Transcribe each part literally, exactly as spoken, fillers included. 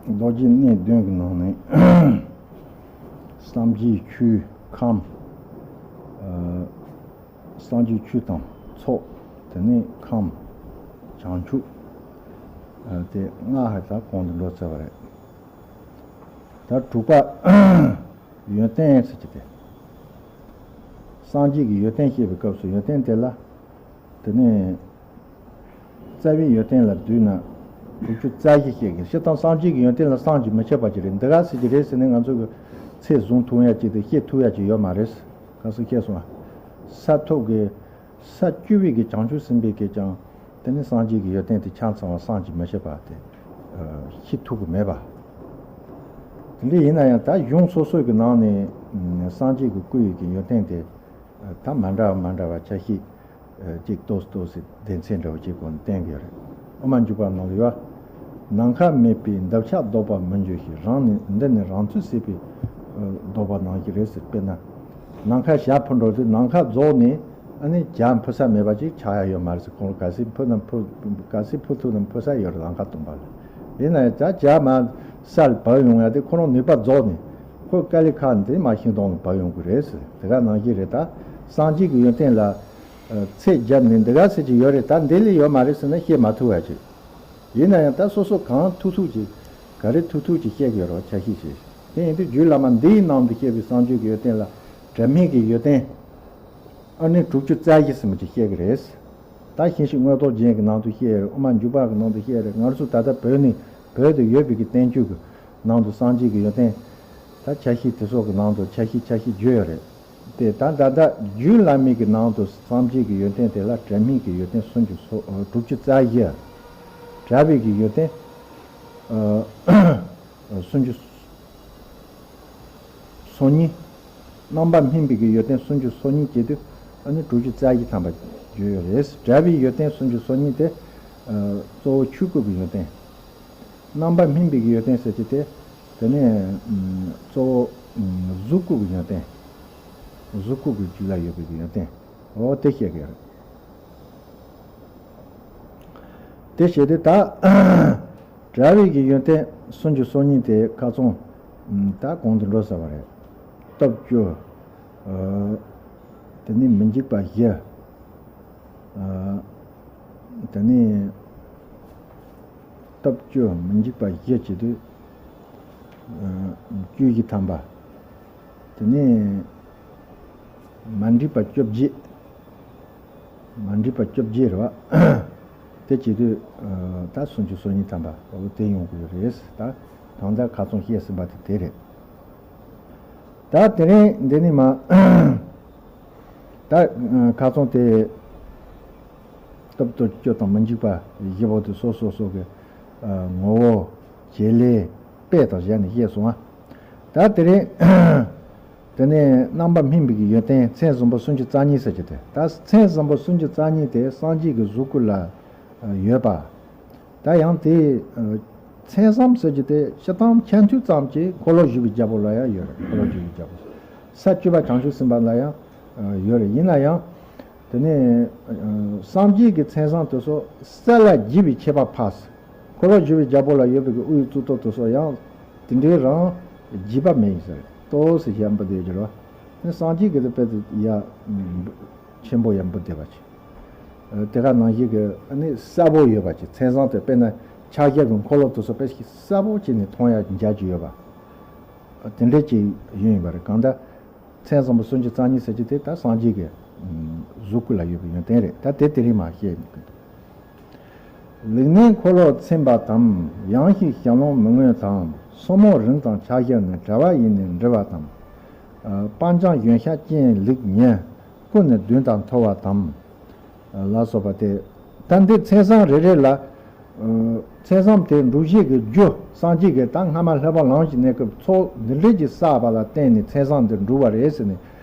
རྡོ་རྗེ་གནས་བདུན་གྱི་ནང་ནས་སངས་རྒྱས་ཆོས་ཁམས། ཨ། སངས་རྒྱས་ཆོས་དང་ཚོགས། དེ་ནས་ཁམས། བྱང་ཆུབ། ཨ། དེ་ལྔ་ཧ་ད་གོང་དུ་འགྲོ་ཚར་བ་རེད། ད་དྲུག་པ་ཡོན་ཏན་ཟེར་གྱི་དེ། སངས་རྒྱས་ཀྱི་ཡོན་ཏན་བཤད་པའི་སྐབས་སུ་ཡོན་ཏན་དེ་ལ། དེ་ནས་རྩ་བའི་ཡོན་ཏན་ལ་བསྡུས་ན་དྲུག་ཅུ་རྩ་བཞི་བཤད་ཀྱི། སྤྱིར་བཏང་སངས་རྒྱས་ཀྱི་ཡོན་ཏན་ལ་བསམ་གྱིས་མི་ཁྱབ་པ་ཅིག་རེད། འདི་ག་ཟེར་གྱི་རེད་ཟེར་ནས་ང་ཚོ་གི་ཚད་བཟུང་ཐུབ་ཡ་ཅིག་དང་བཤད་ཐུབ་ཡ་ཅིག་ཡོད་མ་རེད། ག་ཚོད་བཤད་སོང་ཨ། ས་ཐོབ་ཀྱི། ས་བཅུ་པའི་གི་བྱང་ཆུབ་སེམས་དཔའི་གིས་ཀྱང་དེ་ནི་སངས་རྒྱས་ཀྱི་ཡོན་ཏན་དེ་ཆ་ཚང་བ་བསམ་གྱིས་མི་ཁྱབ་པ་དེ་ཤེས་ཐུབ་ཀྱི་མེད་པ། དེ་འདྲ་ཡིན་ན་ཡང་ད་གཞུང་སོ་སོ་གི་ནང་ནས་སངས་རྒྱས་ཀྱི་སྐུ་ཡི་གི་ཡོན་ཏན་དེ་ད་མ་འདྲ་བ་མ་འདྲ་བ་ཆ་ཤས་ཅིག་ཏོག་ཙམ་ཏོག་ཙམ་སྡེ་ཚན་འདྲ་བོ་ཅིག་སྒོ་ནས་བསྟན་གྱི་ཡོད་རེད། དབུ་མ་འཇུག་པ་ནང་ལ་ཡོད། ནམ་མཁའ་མེད་པའི་འདབ་ཆགས་ལྡོག་པ་མི་འགྱུར་ཞིང་། རང་ནི་འདི་ནི་རང་ཚོད་སྲེད་པའི་ལྡོག་པ་ནང་བཞིན་རེད་ཟེར། དཔེར་ན། ནམ་མཁའ་བྱ་འཕུར་འགྲོ་དུས་ནམ་མཁའ་རྫོགས་ནས་ཨ་ནི་བྱ་འཕུར་ས་མེད་པ་ཅིག་ཆགས་ཡ་ཡོད་མ་རེད་ཟེར། ཁོང་ག་ཚོད་འཕུར་ན་འཕུར། ག་ཚོད་འཕུར་ཐུབ་ན་འཕུར་ས་ཡོད་རེད། ལམ་ཁ་སྟོང་པ་ལ། ཡིན་ན་ཡང་བྱ་བྱ་མ་ས་ལ་བབས་ཡོང་ཡ་དེ་ཁོ་རང་ནུས་པ་རྫོགས་ནས་ཁོ་དཀའ་ལས་ཁག་འདི་མ་ཤིང་སྡོང་ལ་བབས་ཡོང་གི་རེད་ཟེར། དེ་ག་ནང་བཞིན་རེད། ད་སངས་རྒྱས་ཀྱི་ཡོན་ཏན་ལ་ཚད་བརྒྱབ་ནས་འདི་ག་ཟེར་གྱི་ཡོད་རེད། ད་འདི་ལས་ཡོད་མ་རེད་ཟེར་ན་བཤད་མ་ཐུབ་པ་ཅིག། ཡིན་ན་ཡང་ད་སོ་སོ་གང་ཐུབ་ཐུབ་ཅིག། ག་རེ་ཐུབ་ཐུབ་ཅིག་བཤད་ཀྱི་ཡོད་རེད་བ། ཆ་ཤས་ཅིག། དེ་ཡིན་དུས་རྒྱུད་བླ་མ་འདིའི་ནང་དུ་བཤད་པའི་སངས་རྒྱས་ཀྱི་ཡོན་ཏན་ལ་དྲན་མེད་ཀྱི་ཡོན་ཏན་ཨ་ནི་དྲུག་ཅུ་རྩ་བཞི་ཟེར་མི་ཅིག་བཤད་ཀྱི་རེད། ད་ཞིང་གཤེགས་མངོན་རྟོགས་རྒྱན་གྱི་ནང་དུ་བཤད་ཡོད་རེད། དབུ་མ་འཇུག་པ་གི་ནང་དུ་བཤད་ཡོད་རེད། ང་ཚོ་ད་ལྟ་བོད་ནས་བོད་དུ་ཡོད་པའི་གི་བསྟན་བཅོས་ཀྱི་ནང་དུ་སངས་རྒྱས་ཀྱི་ཡོན་ཏན་ད་ཆ་ཤས་དེ་ཚོ་གི་ནང་དུ་ཆ་ཤས་ཆ་ཤས་བརྗོད་ཡོད་རེད། དེ་ད་ད་ལྟ་རྒྱུད་བླ་མའི་གི་ནང་དུ་སངས་རྒྱས་ཀྱི་ཡོན་ཏན་དེ་ལ་དྲན་མེད་ཀྱི་ཡོན་ཏན་སུམ་ཅུ་སོ། ཨ། དྲུག་ཅུ་རྩ་བཞི། གྲགས་པའི་གི་ཡོན་ཏན་ཨ་སུམ་ཅུ་སོ་གཉིས། རྣམ་པ་སྨིན་པའི་གི་ཡོན་ཏན་སུམ་ཅུ་སོ་གཉིས་བྱས་དུས་ཨ་ནི་དྲུག་ཅུ་རྩ་བཞི་ཐམ་པ་བརྗོད་ཡོད་རེད། གྲགས་པའི་ཡོན་ཏན་སུམ་ཅུ་སོ་གཉིས་དེ་ཨ་གཙོ་བོ་ཆོས་སྐུ་གི་ཡོན་ཏན། རྣམ་པ་སྨིན་པའི་གི་ཡོན་ཏན་ཟེར་གྱི་དེ། དེ་ནས་ཨ་གཙོ་བོ་ཨ་གཟུགས་སྐུ་གི་ཡོན་ཏན། གཟུགས་སྐུ་གི་རྒྱུད་ལ་ཡོད་པའི་གི་ཡོན་ཏན། འོ་དེ་བཤད་ཀྱི་རེད། དེ་བྱས་ཏེ་ད་གྲགས་པའི་གི་ཡོན་ཏན་སུམ་ཅུ་སོ་གཉིས་དེ་ཁ་ཚོན་ད་གོང་དུ་འགྲོ་ཚར་བ་རེད། སྟོབས་བཅུ། ཨ་དེ་ནས་མི་འཇིགས་པ་བཞི། ཨ་དེ་ནས་སྟོབས་བཅུ་མི་འཇིགས་པ་བཞི་བྱེད་དུས་ཨ་བཅུ་བཞི་ཐམ་པ། དེ་ནས་མ་འདྲེས་པ་བཅོ་བརྒྱད། མ་འདྲེས་པ་བཅོ་བརྒྱད་རེད་བ། དེ་བྱེད་དུས་ཨ་ད་སུམ་ཅུ་སོ་གཉིས་ཐམ་པ་འོ་དེ་ཡོང་གི་རེད། ད་གང་ལྟར་ཁ་ཚོན་བཤད་ཟིན་པ་དེ་དེ་རེད། ད་དེ་རིང་འདི་ནི་མ་ད་ཁ་ཚོན་དེ་སྟོབས་དང་བཅུ་དང་མི་འཇིགས་པ་བཞི་པོ་དེ་སོ་སོ་སོ་གི་ཨ་ངོ་བོ་བྱེད་ལས་དཔེ་དང་བཞག་ནས་བཤད་སོང་ང་། ད་དེ་རིང་དེ་ནས་རྣམ་པ་སྨིན་པའི་གི་ཡོན་ཏན་མཚན་ཟིན་པོ་སུམ་ཅུ་རྩ་གཉིས་ཟེར་གྱི་དེ། ད་མཚན་ཟིན་པོ་སུམ་ཅུ་རྩ་གཉིས་དེ་སངས་རྒྱས་ཀྱི་གཟུགས་སྐུ་ལ་ཡོད་པ། ད་ཡང་དེ་མཚན་བཟང་ཟེར་གྱི་དེ་སྤྱིར་བཏང་མཁྱེན་མཐུན་ཙམ་གྱིས་འཁོར་ལོ་བཞུགས་པའི་རྒྱལ་པོ་ལ་ཡང་ཡོད་རེད། འཁོར་ལོ་བཞུགས་པའི་རྒྱལ་པོ། ས་བཅུ་པ་བྱང་ཆུབ་སེམས་དཔའ་ལ་ཡང་ཡོད་རེད། ཡིན་ན་ཡང་དེ་ནས་སངས་རྒྱས་ཀྱི་མཚན་བཟང་དེ་ཚོ་གསལ་ལ་བརྗིད་པའི་ཁྱད་པར་འཕགས། འཁོར་ལོ་བཞུགས་པའི་རྒྱལ་པོ་ལ་ཡོད་པའི་གི་དབུའི་གཙུག་ཏོར་དེ་ཚོ་ཡང་དེ་འདྲའི་རང་བརྗིད་པ་མེད་ཡིན་ཟེར། ཏོག་ཙམ་ཞན་པོ་དེ་གྱུར་བ། སངས་རྒྱས་ཀྱི་དེ་དཔེ་དེ་ཡ། ཆེན་པོ་ཡང་འབུར་བསྡད་པ་ཅིག། ཨ་དེ་ག་ནང་བཞིན་གྱི་ཨ་ནི་གསལ་པོ་ཡོད་པ་ཅིག། མཚན་བཟང་དེ་དཔེར་ན་ཕྱག་རྒྱ་གི་འཁོར་ལོ་དེ་ཚོ་དཔེ་ཞིག་གསལ་པོ་བྱས་ནས་མཐོང་ཡ་འཇའ་ཅིག་ཡོད་པ། ཨ་དེ་འདྲའི་ཅིག་ཡོན་ཡིན་པ་རེད། གང་ལྟར་མཚན་བཟང་པོ་སུམ་ཅུ་རྩ་གཉིས་ཟེར་གྱི་དེ་ད་སངས་རྒྱས་ཀྱི་ཨ་གཟུགས་སྐུ་ལ་ཡོད་པའི་ཡོན་ཏན་རེད། ད་དེ་དེ་རིང་མ་བཤད་ཡིན། ལུགས་གནས་འཁོར་ལོ་ཚིམ་པ་དང་། ཡང་ཞིག་ཞལ་ལུང་མི་མངོན་དང་། སོར་མོ་རིང་དང་ཕྱག་ཞབས་ནི། གྲྭ་པ་ཡིས་ནི་འབྲི་བ་དང་། ཨ་སྤང་བྱང་གཞོན་ཤ་ཅན་ལུགས་གཉིས། སྐུ་ནི་བདུན་དང་མཐོ་བ་དང་། ལ་སོགས་པ་སྟེ། ད་འདི་མཚན་བཟང་རེ་རེ་ལ། ཨ་མཚན་བཟང་དེ་སྒྲུབ་བྱེད་ཀྱི་རྒྱུ་སངས་རྒྱས་ཀྱིས་ད་སྔ་མ་སློབ་པ་ལམ་གྱི་གནས་སྐབས་ཚོགས་འདི་འདྲའི་ཅིག་བསགས་པ་ལ་བརྟེན་ནས་མཚན་བཟང་འདི་འགྲུབ་པ་རེད་ཟེར་ནས།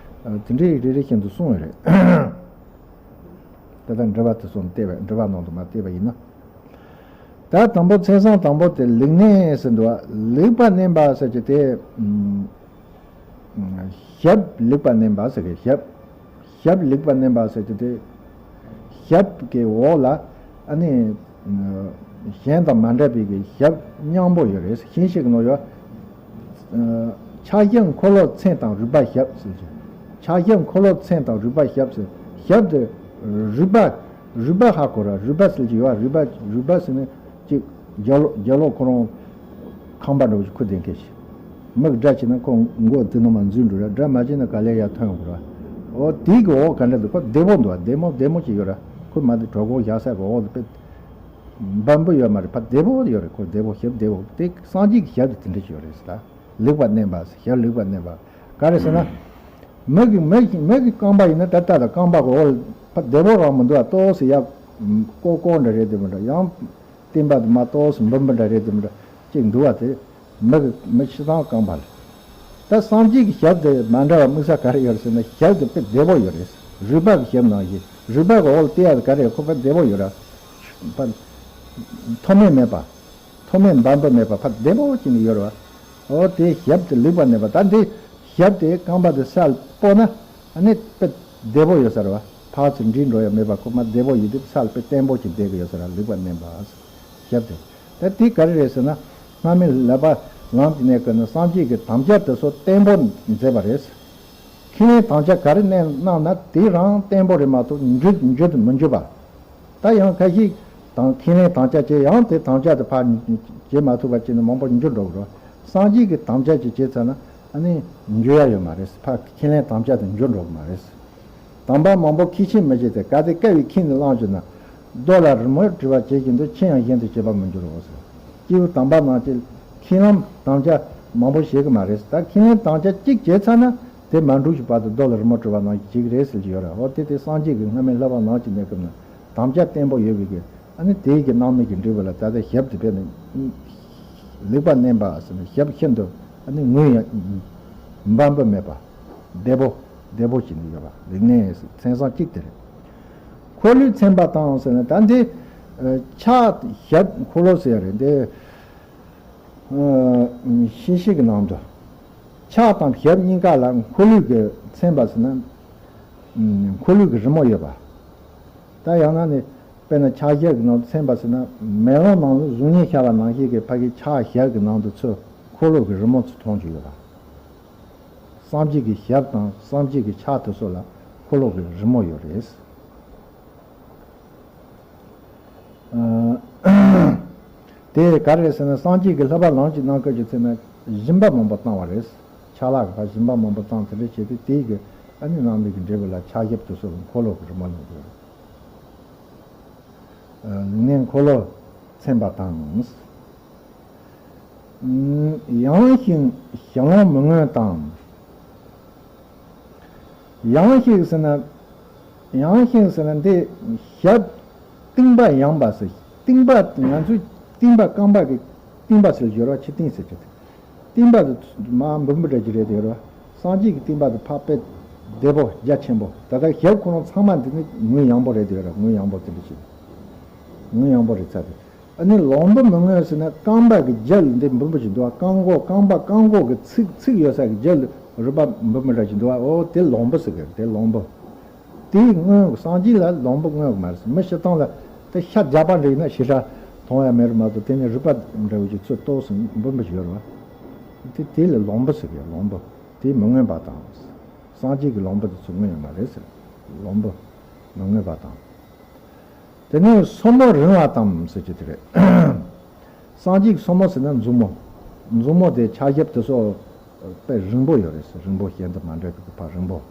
ཨ་དེ་འདྲའི་རེ་རེ་བཞིན་དུ་གསུངས་ཡོད་རེད། དེ་ལྟར་འགྲེལ་པ་དེ་ཚོ་བལྟས་པ། འགྲེལ་པ་ནང་དུ་མར་བལྟས་པ་ཡིན་ན། ད་དང་པོ་མཚན་བཟང་དང་པོ་དེ་ལེགས་གནས་ཟེར་འདུག་བ། ལེགས་པར་གནས་པ་ཟེར་གྱི་དེ། ཨམ། ཞབས་ལེགས་པར་གནས་པ་ཟེར་གྱི་ཞབས། ཞབས་ལེགས་པར་གནས་པ་ཟེར་གྱི་དེ། ཞབས་ཀྱི་འོག་ལ་ཨ་ནི། ཨམ། གཞན་དང་མ་འདྲ་བའི་གི་ཞབས་མཉམ་པོ་ཡོད་རེད། ཤིང་ཤིག་ནོ་ཡོད། ཕྱག་ཞབས་འཁོར་ལོ་མཚན་དང་རུས་པ་ཞབས་ཟེར་གྱི། ཕྱག་ཞབས་འཁོར་ལོ་མཚན་དང་རུས་པ་ཞབས་ཟེར། ཞབས་དེ་རུས་པ། རུས་པ་ཧ་གོ་ར། རུས་པ་ཟེར་གྱི་ཡོད། རུས་པ། རུས་པ་ཟེར་ནི་ཅིག་རྒྱ་ལོ། རྒྱ་ལོ་ཁོ་རང་ཁང་པ་འདྲ་བོ་ཞིག་ཁུར་བསྡད་མཁན་ཞིག། མིག་སྒྲ་བྱས་ན་ཁོ་མགོ་དེ་ནང་མ་འཛུལ་འགྲོ་ར། སྒྲ་མ་བྱས་ན་ག་ལེ་ཡར་ཐོན་འོང་ར། འོ་དེའི་གི་འོག་ག་འདྲ་འདུག་ཁོ་བདེ་པོ་འདུག་བདེ་མོ་བདེ་མོ་ཅིག་ཡོད་ར། ཁོ་མ་དེ་གྲོད་ཁོག་བཞག་ས་གི་འོག་དེ་དཔེ་འབམ་པོ་ཡོད་མ་རེད། ཕ་བདེ་པོ་ཡོད་རེད། ཁོ་བདེ་པོ། ཞབས་བདེ་པོ། དེ་སངས་རྒྱས་ཀྱི་ཞབས་དེ་དེ་འདྲ་ཞིག་ཡོད་རེད་ཟེར། ད་ལེགས་པར་མནན་པ་ཟེར། ཞབས་ལེགས་པར་མནན་པ། ག་རེ་ཟེར་ན། མི་གི། མི་གི། མི་གི་རྐང་པ་ཡིན་ན། ད་ལྟ་ད་རྐང་པ་གི་འོག་ཕ་བདེ་པོ་རང་མི་འདུག་ཨ། ཏོག་ཙམ་ཡར་ཀོག་ཀོག་འདྲ་རེད་དེ་མི་འདྲ། ཡང་སྟེང་པ་དེ་མར་ཏོག་ཙམ་འབུམ་པ་འདྲ་རེད་དེ་མི་འདྲ་ཅིག་འདུག་བ། དེ་མི་གི། མི་སྤྱིར་བཏང་རྐང་པ་ལ། ད་སངས་རྒྱས་ཀྱི་ཞབས་དེ་མ་འདྲ་བ་དམིགས་བསལ་ག་རེ་ཡོད་རེད་ཟེར་ན། ཞབས་དེ་དཔེ་བདེ་པོ་ཡོད་རེད། རུས་པ་གི་ཞབས་ནང་བཞིན། རུས་པ་གི་འོག་ལ་བལྟས་ཡ་ག་རེ་ཡོད། ཁོ་དཔེ་བདེ་པོ་ཡོད་ར། ཕ་མཐོ་དམན་མེད་པ། མཐོ་དམན་འབམ་པོ་མེད་པ་ཕར་བདེ་པོ་ཅིག་ནས་ཡོད་རེད་བ། འོ་དེ་ཞབས་དེ་ལེགས་པར་མནན་པ། ད་འདི་ཞབས་དེ་རྐང་པ་དེ་སར་སྤོ་ན་ཨ་ནི་དཔེ་བདེ་པོ་ཡོད་ས་རེད་བ། ཕར་ཚུར་འགྲིལ་འགྲོ་ཡ་མེད་པ། ཁོ་མར་བདེ་པོ་ཡོད་དུས་སར་དཔེ་བརྟན་པོ་ཅིག་བསྡད་ཀྱི་ཡོད་ས་རེད། ལེགས་པར་མནན་པ། ཞབས་དེ། ད་དེ་ག་རེ་རེད་ཟེར་ན། སྔ་མའི་བསླབ་པ་ལམ་གྱི་གནས་སྐབས་ནས་སངས་རྒྱས་ཀྱིས་དམ་བཅའ་དེ་ཚོ་བརྟན་པོ་མཛད་པ་རེད། ཁས་ལེན་དམ་བཅའ་ག་རེ་གནང་ན་དེ་རང་བརྟན་པོ་རེད་མ་གཏོགས་འགྱུར། འགྱུར། མི་འགྱུར་བ། ད་ཡང་ཁ་ཤས་དང་ཁས་ལེན་དམ་བཅའ་བྱས་ཡང་དེ་དམ་བཅའ་དེ་ཕར་བྱེད་མ་ཐུབ་པ་བྱས་ནས་མང་པོ་འགྱུར་འགྲོ་གི་རེད། སངས་རྒྱས་ཀྱི་དམ་བཅའ་ཅིག་བྱས་ཚར་ན་ཨ་ནི་འགྱུར་ཡ་ཡོད་མ་རེད། ཕར་ཁས་ལེན་དམ་བཅའ་དེ་འགྱུར་འགྲོ་གི་མ་རེད། དམ་པ་མང་པོ་ཁས་ཆེན་མི་བྱེད་དེ། གལ་ཏེ་དཀའ་བའི་ཁས་ནི་བླངས་གྱུར་ན། རྡོ་ལ་རི་མོ་བྲི་བར་བྱེད་བཞིན་དུ། ཆེན་ཡང་གཞན་དུ་བྱེད་པར་མི་འགྱུར་རོ་ཟེར། སྐྱེས་བུ་དམ་པ་རྣམས་ཀྱིས་ཁས་ལེན་དམ་བཅའ་མང་པོ་བྱེད་ཀྱི་མ་རེད། ད་ཁས་ལེན་དམ་བཅའ་གཅིག་བྱས་ཚར་ན་དེ་མ་འགྲུབ་ཀྱི་བར་དུ་རྡོ་ལ་རི་མོ་བྲི་བ་ནང་བཞིན་བྱེད་ཀྱི་རེད་ཟེར་གྱི་ཡོད་རེད། འོ་དེ་དེ་སངས་རྒྱས་ཀྱི་སྔ་མའི་བསླབ་པ་ནང་གི་གནས་སྐབས་ན་དམ་བཅའ་བརྟན་པོ་ཡོད་པའི་གི། ཨ་ནི་དེའི་གི་སྣང་མེད་ཀྱི་འབྲས་བུ་ལ་ད་ལྟ་ཞབས་དེ་དཔེ་ནི་ལེགས་པར་མནན་པ་ཟེར་ནས། ཞབས་ཤིན་ཏུ་ཨ་ནི་ངུས་ཡ་འབམ་པོ་མེད་པ། བདེ་པོ། བདེ་པོ་བྱས་ནས་ཡོད་པ། ལེགས་གནས་མཚན་བཟང་གཅིག་དེ་རེད། འཁོར་ལོས་མཚན་པ་དང་ཟེར་ན། ད་འདི་ཕྱག་ཞབས་འཁོར་ལོ་ཟེར་ཡ་རེད། འདི་ཤེས་བྱའི་གི་ནང་དུ་ཕྱག་དང་ཞབས་གཉིས་ཀ་ལ་འཁོར་ལོས་གི་མཚན་པ་ཟེར་ན། འཁོར་ལོས་གི་རི་མོ་ཡོད་པ། ད་ཡང་ན་ནི་དཔེར་ན་ཕྱག་ཞབས་ཀྱི་ནང་དུ་མཚན་པ་ཟེར་ན། མེ་ལོང་ནང་ལ་གཟུགས་བརྙན་ཤར་བ་ནང་བཞིན་གྱི་ཕ་གི་ཕྱག་ཞབས་ཀྱི་ནང་དུ་ཚུར་འཁོར་ལོ་གི་རི་མོ་ཚུར་མཐོང་རྒྱུ་ཡོད་པ། སངས་རྒྱས་ཀྱི་ཞབས་དང་སངས་རྒྱས་ཀྱི་ཕྱག་དེ་ཚོ་ལ་འཁོར་ལོ་གི་རི་མོ་ཡོད་རེད། ཨ། དེ་ག་རེ་རེད་ཟེར་ན། སངས་རྒྱས་ཀྱི་བསླབ་པ་ལམ་གྱི་གནས་སྐབས་ཀྱི་ཚེ་ན་སྦྱིན་པ་མང་པོ་བཏང་བ་རེད། ཆ་ལག་གི་ཕར་སྦྱིན་པ་མང་པོ་བཏང་། དེ་འདྲ་བྱས་ཏེ་དེའི་གི་ཨ་ནི་སྣང་མེད་ཀྱི་འབྲས་བུ་ལ་ཕྱག་ཞབས་དེ་ཚོ་ལ་འཁོར་ལོ་གི་རི་མོ་ལེན་དགོས། ཨ། ལེགས་གནས་འཁོར་ལོ་མཚན་པ་དང་། ཡངས་ཤིང་ཞལ་ལུང་མི་མངོན་དང་། ཡངས་ཤིང་ཟེར་ན། ཡངས་ཤིང་ཟེར་ན་འདི་ཞབས་རྟིང་པ་ཡངས་པ་ཟེར། རྟིང་པ་ང་ཚོའི་རྟིང་པ་རྐང་པ་གི་རྟིང་པ་ཟེར་སྦྱོར་བ་ཆེ་རྟིང་ཟེར་གྱི། རྟིང་པ་དེ་མར་འབུམ་པ་འདྲ་ཅིག་རེད་དེ་ར། སངས་རྒྱས་ཀྱི་རྟིང་པ་དེ་ཕར་དཔེ་བདེ་པོ་རྒྱ་ཆེན་པོ། ད་ལྟ་ཞབས་ཁོ་རང་ཚང་མ་འདི་ནི་ངོས་ཡངས་པོ་རེད་དེ་ར། ངོས་ཡངས་པོ་དེ་འདྲ་ཅིག། ངོས་ཡངས་པོ་རེད་ཚར་དེ། ཨ་ནི་ལོང་བུ་མི་མངོན་ཟེར་ན། རྐང་པ་གི་རྒྱབ་ལ་འདི་འབུམ་པ་ཅིག་འདུག་བ། རྐང་མགོ། རྐང་པ་རྐང་མགོ་གི་ཚིགས། ཚིགས་ཡོད་ས་གི་རྒྱབ་ལ་རུས་པ་འབུམ་པ་འདྲ་ཅིག་འདུག་བ། འོ་དེ་ལོང་བུ་ཟེར་གི། དེ་ལོང་བུ། དེའི་སྔོན་གྱི་སངས་རྒྱས་ལ་ལོང་བུ་མངོན་གྱི་མ་རེད། མི་སྤྱིར་བཏང་ལ་དེ་ཤ་རྒྱགས་པ་འདྲ་ཡིན་ན་ཞེ་དྲག་མཐོང་ཡ་མེད་རེད་མ་གཏོགས། དེ་ནི་རུས་པ་འདྲ་བོ་ཅིག་ཚུར་ཏོག་ཙམ་འབུམ་པ་ཅིག་ཡོད་རེད་བ། དེ་དེ་ལ་ལོང་བུ་ཟེར་གི། ལོང་བུ། དེ་མི་མངོན་པ་དང་། སངས་རྒྱས་ཀྱི་ལོང་བུ་དེ་ཚོ་མངོན་ཡོད་མ་རེད་ཟེར། ལོང་བུ་མི་མངོན་པ་དང་། དེ་ནས་སོར་མོ་རིང་བ་དང་ཟེར་གྱི་དེ་རེད། སངས་རྒྱས་ཀྱི་སོར་མོ་ཟེར་ན་མཛུབ་མོ། མཛུབ་མོ་དེ་ཕྱག་ཞབས་དེ་ཚོ་དཔེ་རིང་པོ་ཡོད་རེད་ཟེར། རིང་པོ། གཞན་དང་མ་འདྲ་གི་ཕར་རིང་པོ།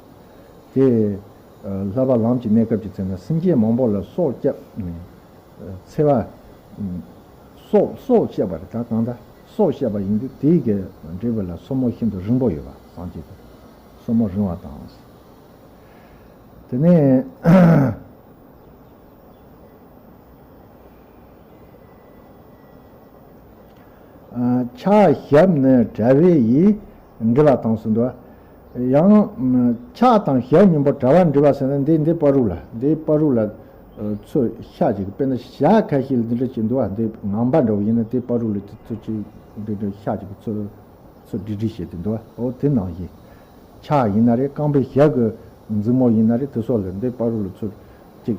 དེ་བསླབ་པ་ལམ་གྱི་གནས་སྐབས་ཀྱི་ཚེ་ན་སེམས་ཅན་མང་པོ་ལ་སྲོག་བསྐྱབས་ནས། འཚེ་བ། སྲོག་སྲོག་བཅད་པ་རེད། ད་གང་ལྟར་སྲོག་བཅད་པ་ཡིན་དུས་དེའི་གི་འབྲས་བུ་ལ་སོར་མོ་ཤིན་ཏུ་རིང་པོ་ཡོད་པ། སངས་རྒྱས་ཀྱི་སོར་མོ་རིང་བ་དང་། དེ་ནས་ཕྱག་ཞབས་ནི་དྲ་བས་ཡིས་འབྲི་བ་དང་ཟེར་འདུག་ཡང་ཕྱག་དང་ཞབས་གཉིས་པོ་དྲ་བ་འབྲི་བ་ཟེར་ན། འདི་འདི་བར་རུ་ལ། འདི་བར་རུ་ལ་ཚུར་ཤ་ཅིག། དཔེར་ན་ཞྭ་ཁ་ཤས་ལ་འདི་འདྲ་ཅིག་འདུག་བ། འདི་ངང་པ་འདྲ་བོ་ཡིན་ན་དེ་བར་རུ་ལ་དེ་ཚུར་ཅིག་འདི་འདྲ་ཤ་ཅིག་ཚུར་ཚུར་སྒྲིག་སྒྲིག་བྱས་ཏེ་འདུག་བ། འོ་དེ་ནང་བཞིན། ཕྱག་ཡིན་ན་རེད། རྐང་པའི་ཞབས་ཀྱི་མཛུབ་མོ་ཡིན་ན་རེད། དེ་སོགས་ལ་འདི་བར་རུ་ལ་ཚུར་ཅིག་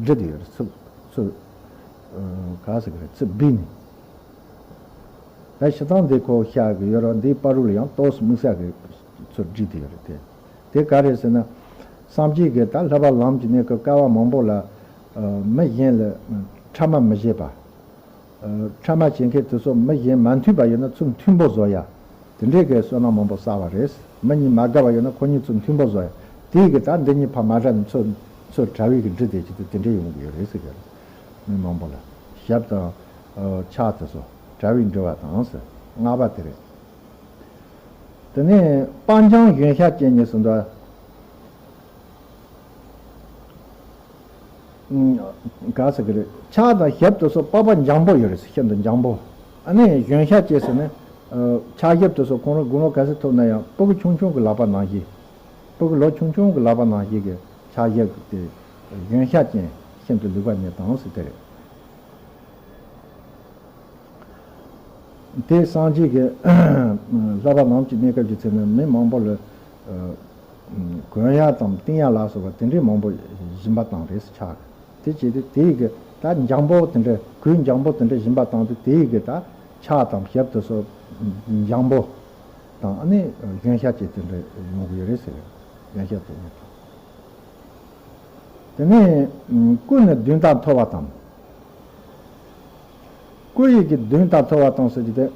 སྒྲིལ་ཏེ་ཡོད་རེད། ཚུར་ཚུར་ ག་ཟེར་གི་རེད། ཚུར་བུད་ནས། ད་ཤི་སྟངས་འདི་ཁོ་ཤ་གི་ཡོད་ར། འདིའི་བར་རུ་ལ་ཡང་ཏོག་ཙམ་དམིགས་བསལ་གི་ཚུར་བསྒྲིགས་དེ་ཡོད་རེད་དེ། དེ་ག་རེད་ཟེར་ན། སངས་རྒྱས་ཀྱིས་ད་བསླབ་པ་ལམ་གྱི་གནས་སྐབས་སྐལ་བ་མང་པོ་ལ་མི་གཞན་ལ་ཕྲ་མ་མི་བྱེད་པ། ཕྲ་མ་བྱེད་མཁན་དེ་ཚོ་མི་གཞན་མ་མཐུན་པ་ཡོད་ན་ཚུར་མཐུན་པོ་བཟོ་ཡ། དེ་འདྲའི་གི་བསོད་ནམས་མང་པོ་བསགས་པ་རེད། མི་གཉིས་མ་དགའ་བ་ཡོད་ན་ཁོ་གཉིས་ཚུར་མཐུན་པོ་བཟོ་ཡ། དེའི་གི་ད་འདི་གཉིས་ཕར་མ་བསྒྲགས་ནས་ཚུར་ཚུར་གྲྭ་པའི་གི་འདྲི་དེ་ཅི་སྟེ་དེ་འདྲའི་ཡོང་གི་ཡོད་རེད་ཟེར་གི་རེད། མི་མང་པོ་ལ་ཞབས་དང་ཕྱག་དེ་ཚོ་གྲྭ་པའི་འདྲི་བ་དང་ཟེར། ལྔ་པ་དེ་རེད། དེ་ནས་སྤང་བྱང་གཞོན་ཤ་ཅན་གཉིས་སུ་འདུ། ག་ཟེར་གི་རེད། ཕྱག་དང་ཞབས་དེ་ཚོ་པགས་པ་འཇམ་པོ་ཡོད་རེད། ཤིན་ཏུ་འཇམ་པོ། ཨ་ནི་གཞོན་ཤ་ཅན་ཟེར་ནས། ཕྱག་ཞབས་དེ་ཚོ་ཁོང་རང་དགུང་ལོ་ག་ཚོད་ཐུབ་ན་ཡང་སྤུ་གུ་ཆུང་ཆུང་གི་ལག་པ་ནང་བཞིན། སྤུ་གུ་ལོ་ཆུང་ཆུང་གི་ལག་པ་ནང་བཞིན་གྱི་ཕྱག་ཞབས་དེ་གཞོན་ཤ་ཅན་ཤིན་ཏུ་ལེགས་པར་ཉེས་དང་ཟེར་དེ་རེད། དེ་སངས་རྒྱས་ཀྱི་བསླབ་པ་ལམ་གྱི་གནས་སྐབས་ཀྱི་ཚེ་ན་མི་མང་པོ་ལ་གོན་ཡག་དང་བཏིང་ཡག་ལ་སོགས་པ་དེ་འདྲའི་མང་པོ་སྦྱིན་པ་བཏང་རེས་ཆགས། དེ་བྱས་ཏེ་དེའི་གི་ད་འཇམ་པོ་དེ་འདྲ་གོས་འཇམ་པོ་དེ་འདྲ་སྦྱིན་པ་བཏང་དུས་དེའི་གི་ད་ཕྱག་དང་ཞབས་དེ་ཚོ་འཇམ་པོ་དང་ཨ་ནི་གཞོན་ཤ་ཅན་དེ་འདྲ་ཡོང་གི་ཡོད་རེད་ཟེར། གཞོན་ཤ་དེ་འདྲ་དང་། དེ་ནས་ཀུན་ནས་བདུན་དང་མཐོ་བ་དང་། སྐུ་ཡི་གི་བདུན་དང་མཐོ་བ་དང་ཟེར་གྱི་དེ།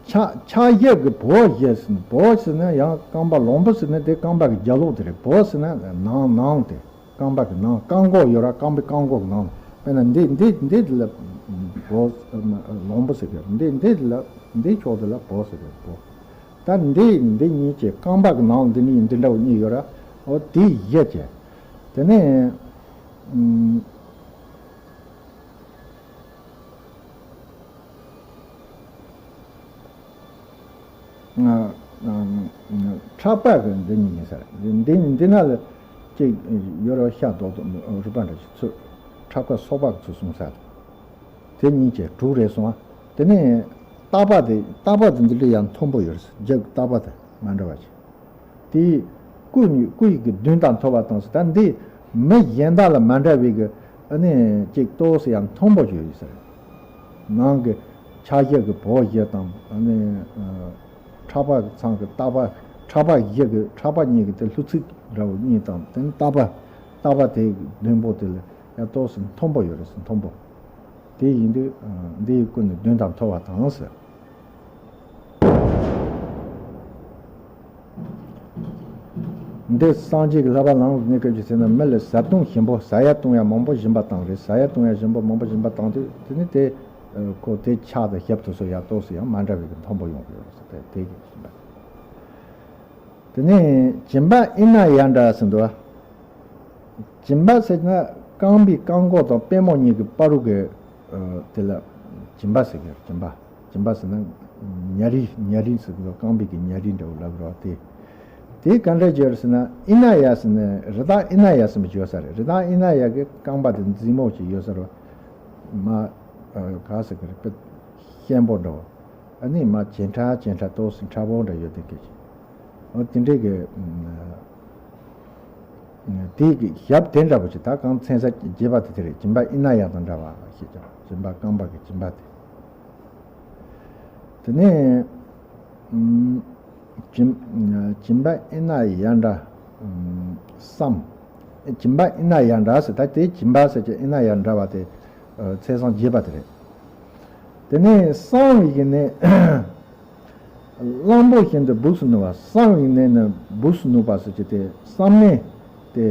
ཕྱག་ཕྱག་ཞབས་ཀྱི་བོ་ཞབས་ཟེར་ན། བོ་ཟེར་ན་ཡང་རྐང་པ་ལོང་བུ་ཟེར་ན་དེ་རྐང་པ་གི་རྒྱབ་ལོགས་དེ་རེད། བོ་ཟེར་ན་ནང་ནང་དེ། རྐང་པ་གི་ནང་རྐང་མགོ་ཡོད་ར། རྐང་པའི་རྐང་མགོ་གི་ནང་། དཔེར་ན་འདི་འདི་འདི་དེ་ལ་བོ། ལོང་བུ་ཟེར་གི་རེད། འདི་འདི་དེ་ལ་འདི་ཕྱོགས་དེ་ལ་བོ་ཟེར་གི་རེད། བོ། ད་འདི་འདི་གཉིས་ཀྱི་རྐང་པ་གི་ནང་འདི་གཉིས་འདི་འདྲ་བོ་གཉིས་ཡོད་ར། འོ་དེ་ཞབས་ཀྱི། དེ་ནས་ཨུམ། ཕྲག་པ་གི་འདི་གཉིས་ཡིན་ས་རེད། འདི་འདི་ན་ལ་ཅིག་ཡོད་ར། ཤ་རྡོག་རྡོག་རུས་པ་འདྲ་ཞིག་ཚུར་ཕྲག་པ་སོག་པ་གི་ཚུར་སོང་ས་རེད། དེ་གཉིས་ཀྱི་དྲུག་རེད་སོང་ཨ། དེ་ནས་ལྟག་པ་དེ་ལྟག་པ་དེ་འདི་འདྲ་ཡང་མཐོན་པོ་ཡོད་རེད། རྒྱབ་ལྟག་པ་དེ་མ་འདྲ་བ་ཞིག་དེ་སྐུ་གཉིས་སྐུ་ཡི་གི་བདུན་དང་མཐོ་བ་དང་ཟེར། ད་འདི་མི་གཞན་དག་ལ་མ་འདྲ་བའི་གི་ཨ་ནི་ཅིག་ཏོག་ཙམ་ཡང་མཐོན་པོ་ཞིག་ཡོད་ས་རེད། ནང་གི་ཕྱག་ཞབས་ཀྱི་བོ་ཞབས་དང་ཨ་ནི་ཕྲག་པ་ཚང་གི་ལྟག་པ། ཕྲག་པ་ཞབས་ཀྱི་ཕྲག་པ་གཉིས་ཀྱི་དེ་ལྷུ་ཚིགས་འདྲ་བོ་གཉིས་དང་། དེ་ནི་ལྟག་པ་ལྟག་པ་དེ་གི་བདུན་པོ་དེ་ལ་ཡང་ཏོག་ཙམ་མཐོན་པོ་ཡོད་རེད་ཟེར། མཐོན་པོ། དེ་ཡིན་དུས་འདི་ཡི་སྐུ་ནི་བདུན་དང་མཐོ་བ་དང་ཟེར། འདི་སངས་རྒྱས་ཀྱི་བསླབ་པ་ལམ་གྱི་གནས་སྐབས་ཀྱི་ཚེ་ན་མི་ལ་བཟའ་བཏུང་ཞིམ་པོ་ཟ་ཡ་བཏུང་ཡ་མང་པོ་སྦྱིན་པ་བཏང་རེད། ཟ་ཡ་བཏུང་ཡ་ཞིམ་པོ་མང་པོ་སྦྱིན་པ་བཏང་དུས་དེ་ནི་དེ་ཁོ་དེ་ཕྱག་དང་ཞབས་དེ་ཚོ་ཡང་ཏོག་ཙམ་ཡང་མ་འདྲ་བའི་གི་མཐོན་པོ་ཡོང་གི་ཡོད་རེད་ཟེར། དེ་དེ་གི་སྦྱིན་པ། དེ་ནས་སྦྱིན་པ་ཨི་ན་ཡ་འདྲ་ཟེར་འདུག་བ། སྦྱིན་པ་ཟེར་ན་རྐང་པའི་རྐང་མགོ་དང་པུས་མོ་གཉིས་ཀྱི་བར་དུ་གི་དེ་ལ་སྦྱིན་པ་ཟེར་གི་རེད། སྦྱིན་པ། སྦྱིན་པ་ཟེར་ན་ཉྭ་རིལ། ཉྭ་རིལ་ཟེར་གི་རེད། རྐང་པའི་གི་ཉྭ་རིལ་འདྲ་བོ་ལབ་རོགས་དེ། དེ་ག་འདྲ་བྱས་རེད་ཟེར་ན། ཨི་ན་ཡ་ཟེར་ན་རི་དྭགས་ཨི་ན་ཡ་ཟེར་མི་ཡོད་ས་རེད། རི་དྭགས་ཨི་ན་ཡ་གི་རྐང་པ་དེ་མཛེས་མོ་ཅིག་ཡོད་ས་རེད། མ་ག་ཟེར་གི་རེད། དཔེ་ཤན་པོ་འདྲ་བོ། ཨ་ནི་མ་བྱེ་ཕྲག་བྱེ་ཕྲག་ཏོག་ཙམ་ཕྲ་བོ་འདྲ་ཡོད་དེ་སྐད་ཅིག་འོ་དེ་འདྲའི་གི་དེའི་གི་ཞབས་དེ་འདྲ་བོ་ཅིག་ད་གང་མཚན་ས་རྒྱས་པ་དེ་དེ་རེད། སྦྱིན་པ་ཨི་ན་ཡ་དང་འདྲ་བ་ཞེས་ཀྱང་། སྦྱིན་པ་རྐང་པ་གི་སྦྱིན་པ་དེ། དེ་ནས་སྦྱིན་སྦྱིན་པ་ཨི་ན་ཡ་འདྲ་བསམ། སྦྱིན་པ་ཨི་ན་ཡ་འདྲ་ཟེར། ད་དེ་སྦྱིན་པ་ཟེར་གྱི་ཨི་ན་ཡ་འདྲ་བ་དེ་མཚན་ས་རྒྱས་པ་དེ་རེད། དེ་ནས་གསང་བའི་གནས། གླང་པོ་བཞིན་དུ་སྦུགས་སུ་ནུབ་པ། གསང་བའི་གནས་ནི་སྦུགས་སུ་ནུབ་པ་ཟེར་གྱི་དེ་བསམ་གནས་དེ་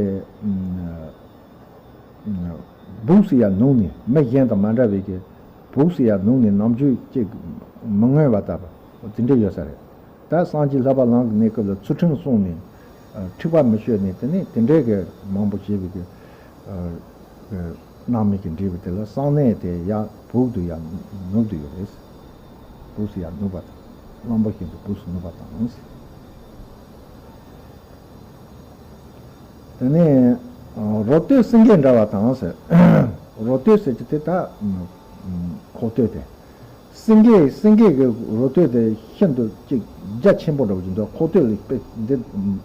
སྦུགས་སུ་ཡར་ནུབ་ནས། མི་གཞན་དང་མ་འདྲ་བའི་གི་སྦུགས་སུ་ཡར་ནུབ་ནས་ནམ་རྒྱུན་ཅིག་མི་མངོན་པ་ལྟ་བུ་དེ་འདྲ་ཡོད་ས་རེད། ད་སངས་རྒྱས་བསླབ་པ་ལམ་གྱི་གནས་སྐབས་ལ་ཚུལ་ཁྲིམས་བསྲུངས་ནས་འཁྲིག་པ་མི་སྤྱོད་ནས། དེ་ནས་དེ་འདྲའི་གི་མང་པོ་བྱས་པའི་གི་སྣང་མེད་ཀྱི་འབྲས་བུ་དེ་ལ་གསང་གནས་དེ་ཡར་སྦུག་ཏུ་ཡར་ནུབ་ཏུ་ཡོད་རེད། སྦུག་སུ་ཡར་ནུབ་པ་དང་། གླང་པོ་བཞིན་དུ་སྦུག་སུ་ནུབ་པ་དང་། དེ་ནས་རོ་སྟོད་སེང་གེ་འདྲ་བ་དང་ཟེར། རོ་སྟོད་ཟེར་གྱི་དེ་ད་ཁོག་སྟོད་དེ། སེང་གེ་སེང་གེ་གི་རོ་སྟོད་དེ་ཤིན་ཏུ་ཅིག་རྒྱ་ཆེན་པོ་འདྲ་བོ་ཅིག་འདུག་ཁོག་སྟོད་ལ་དཔེ་འདི་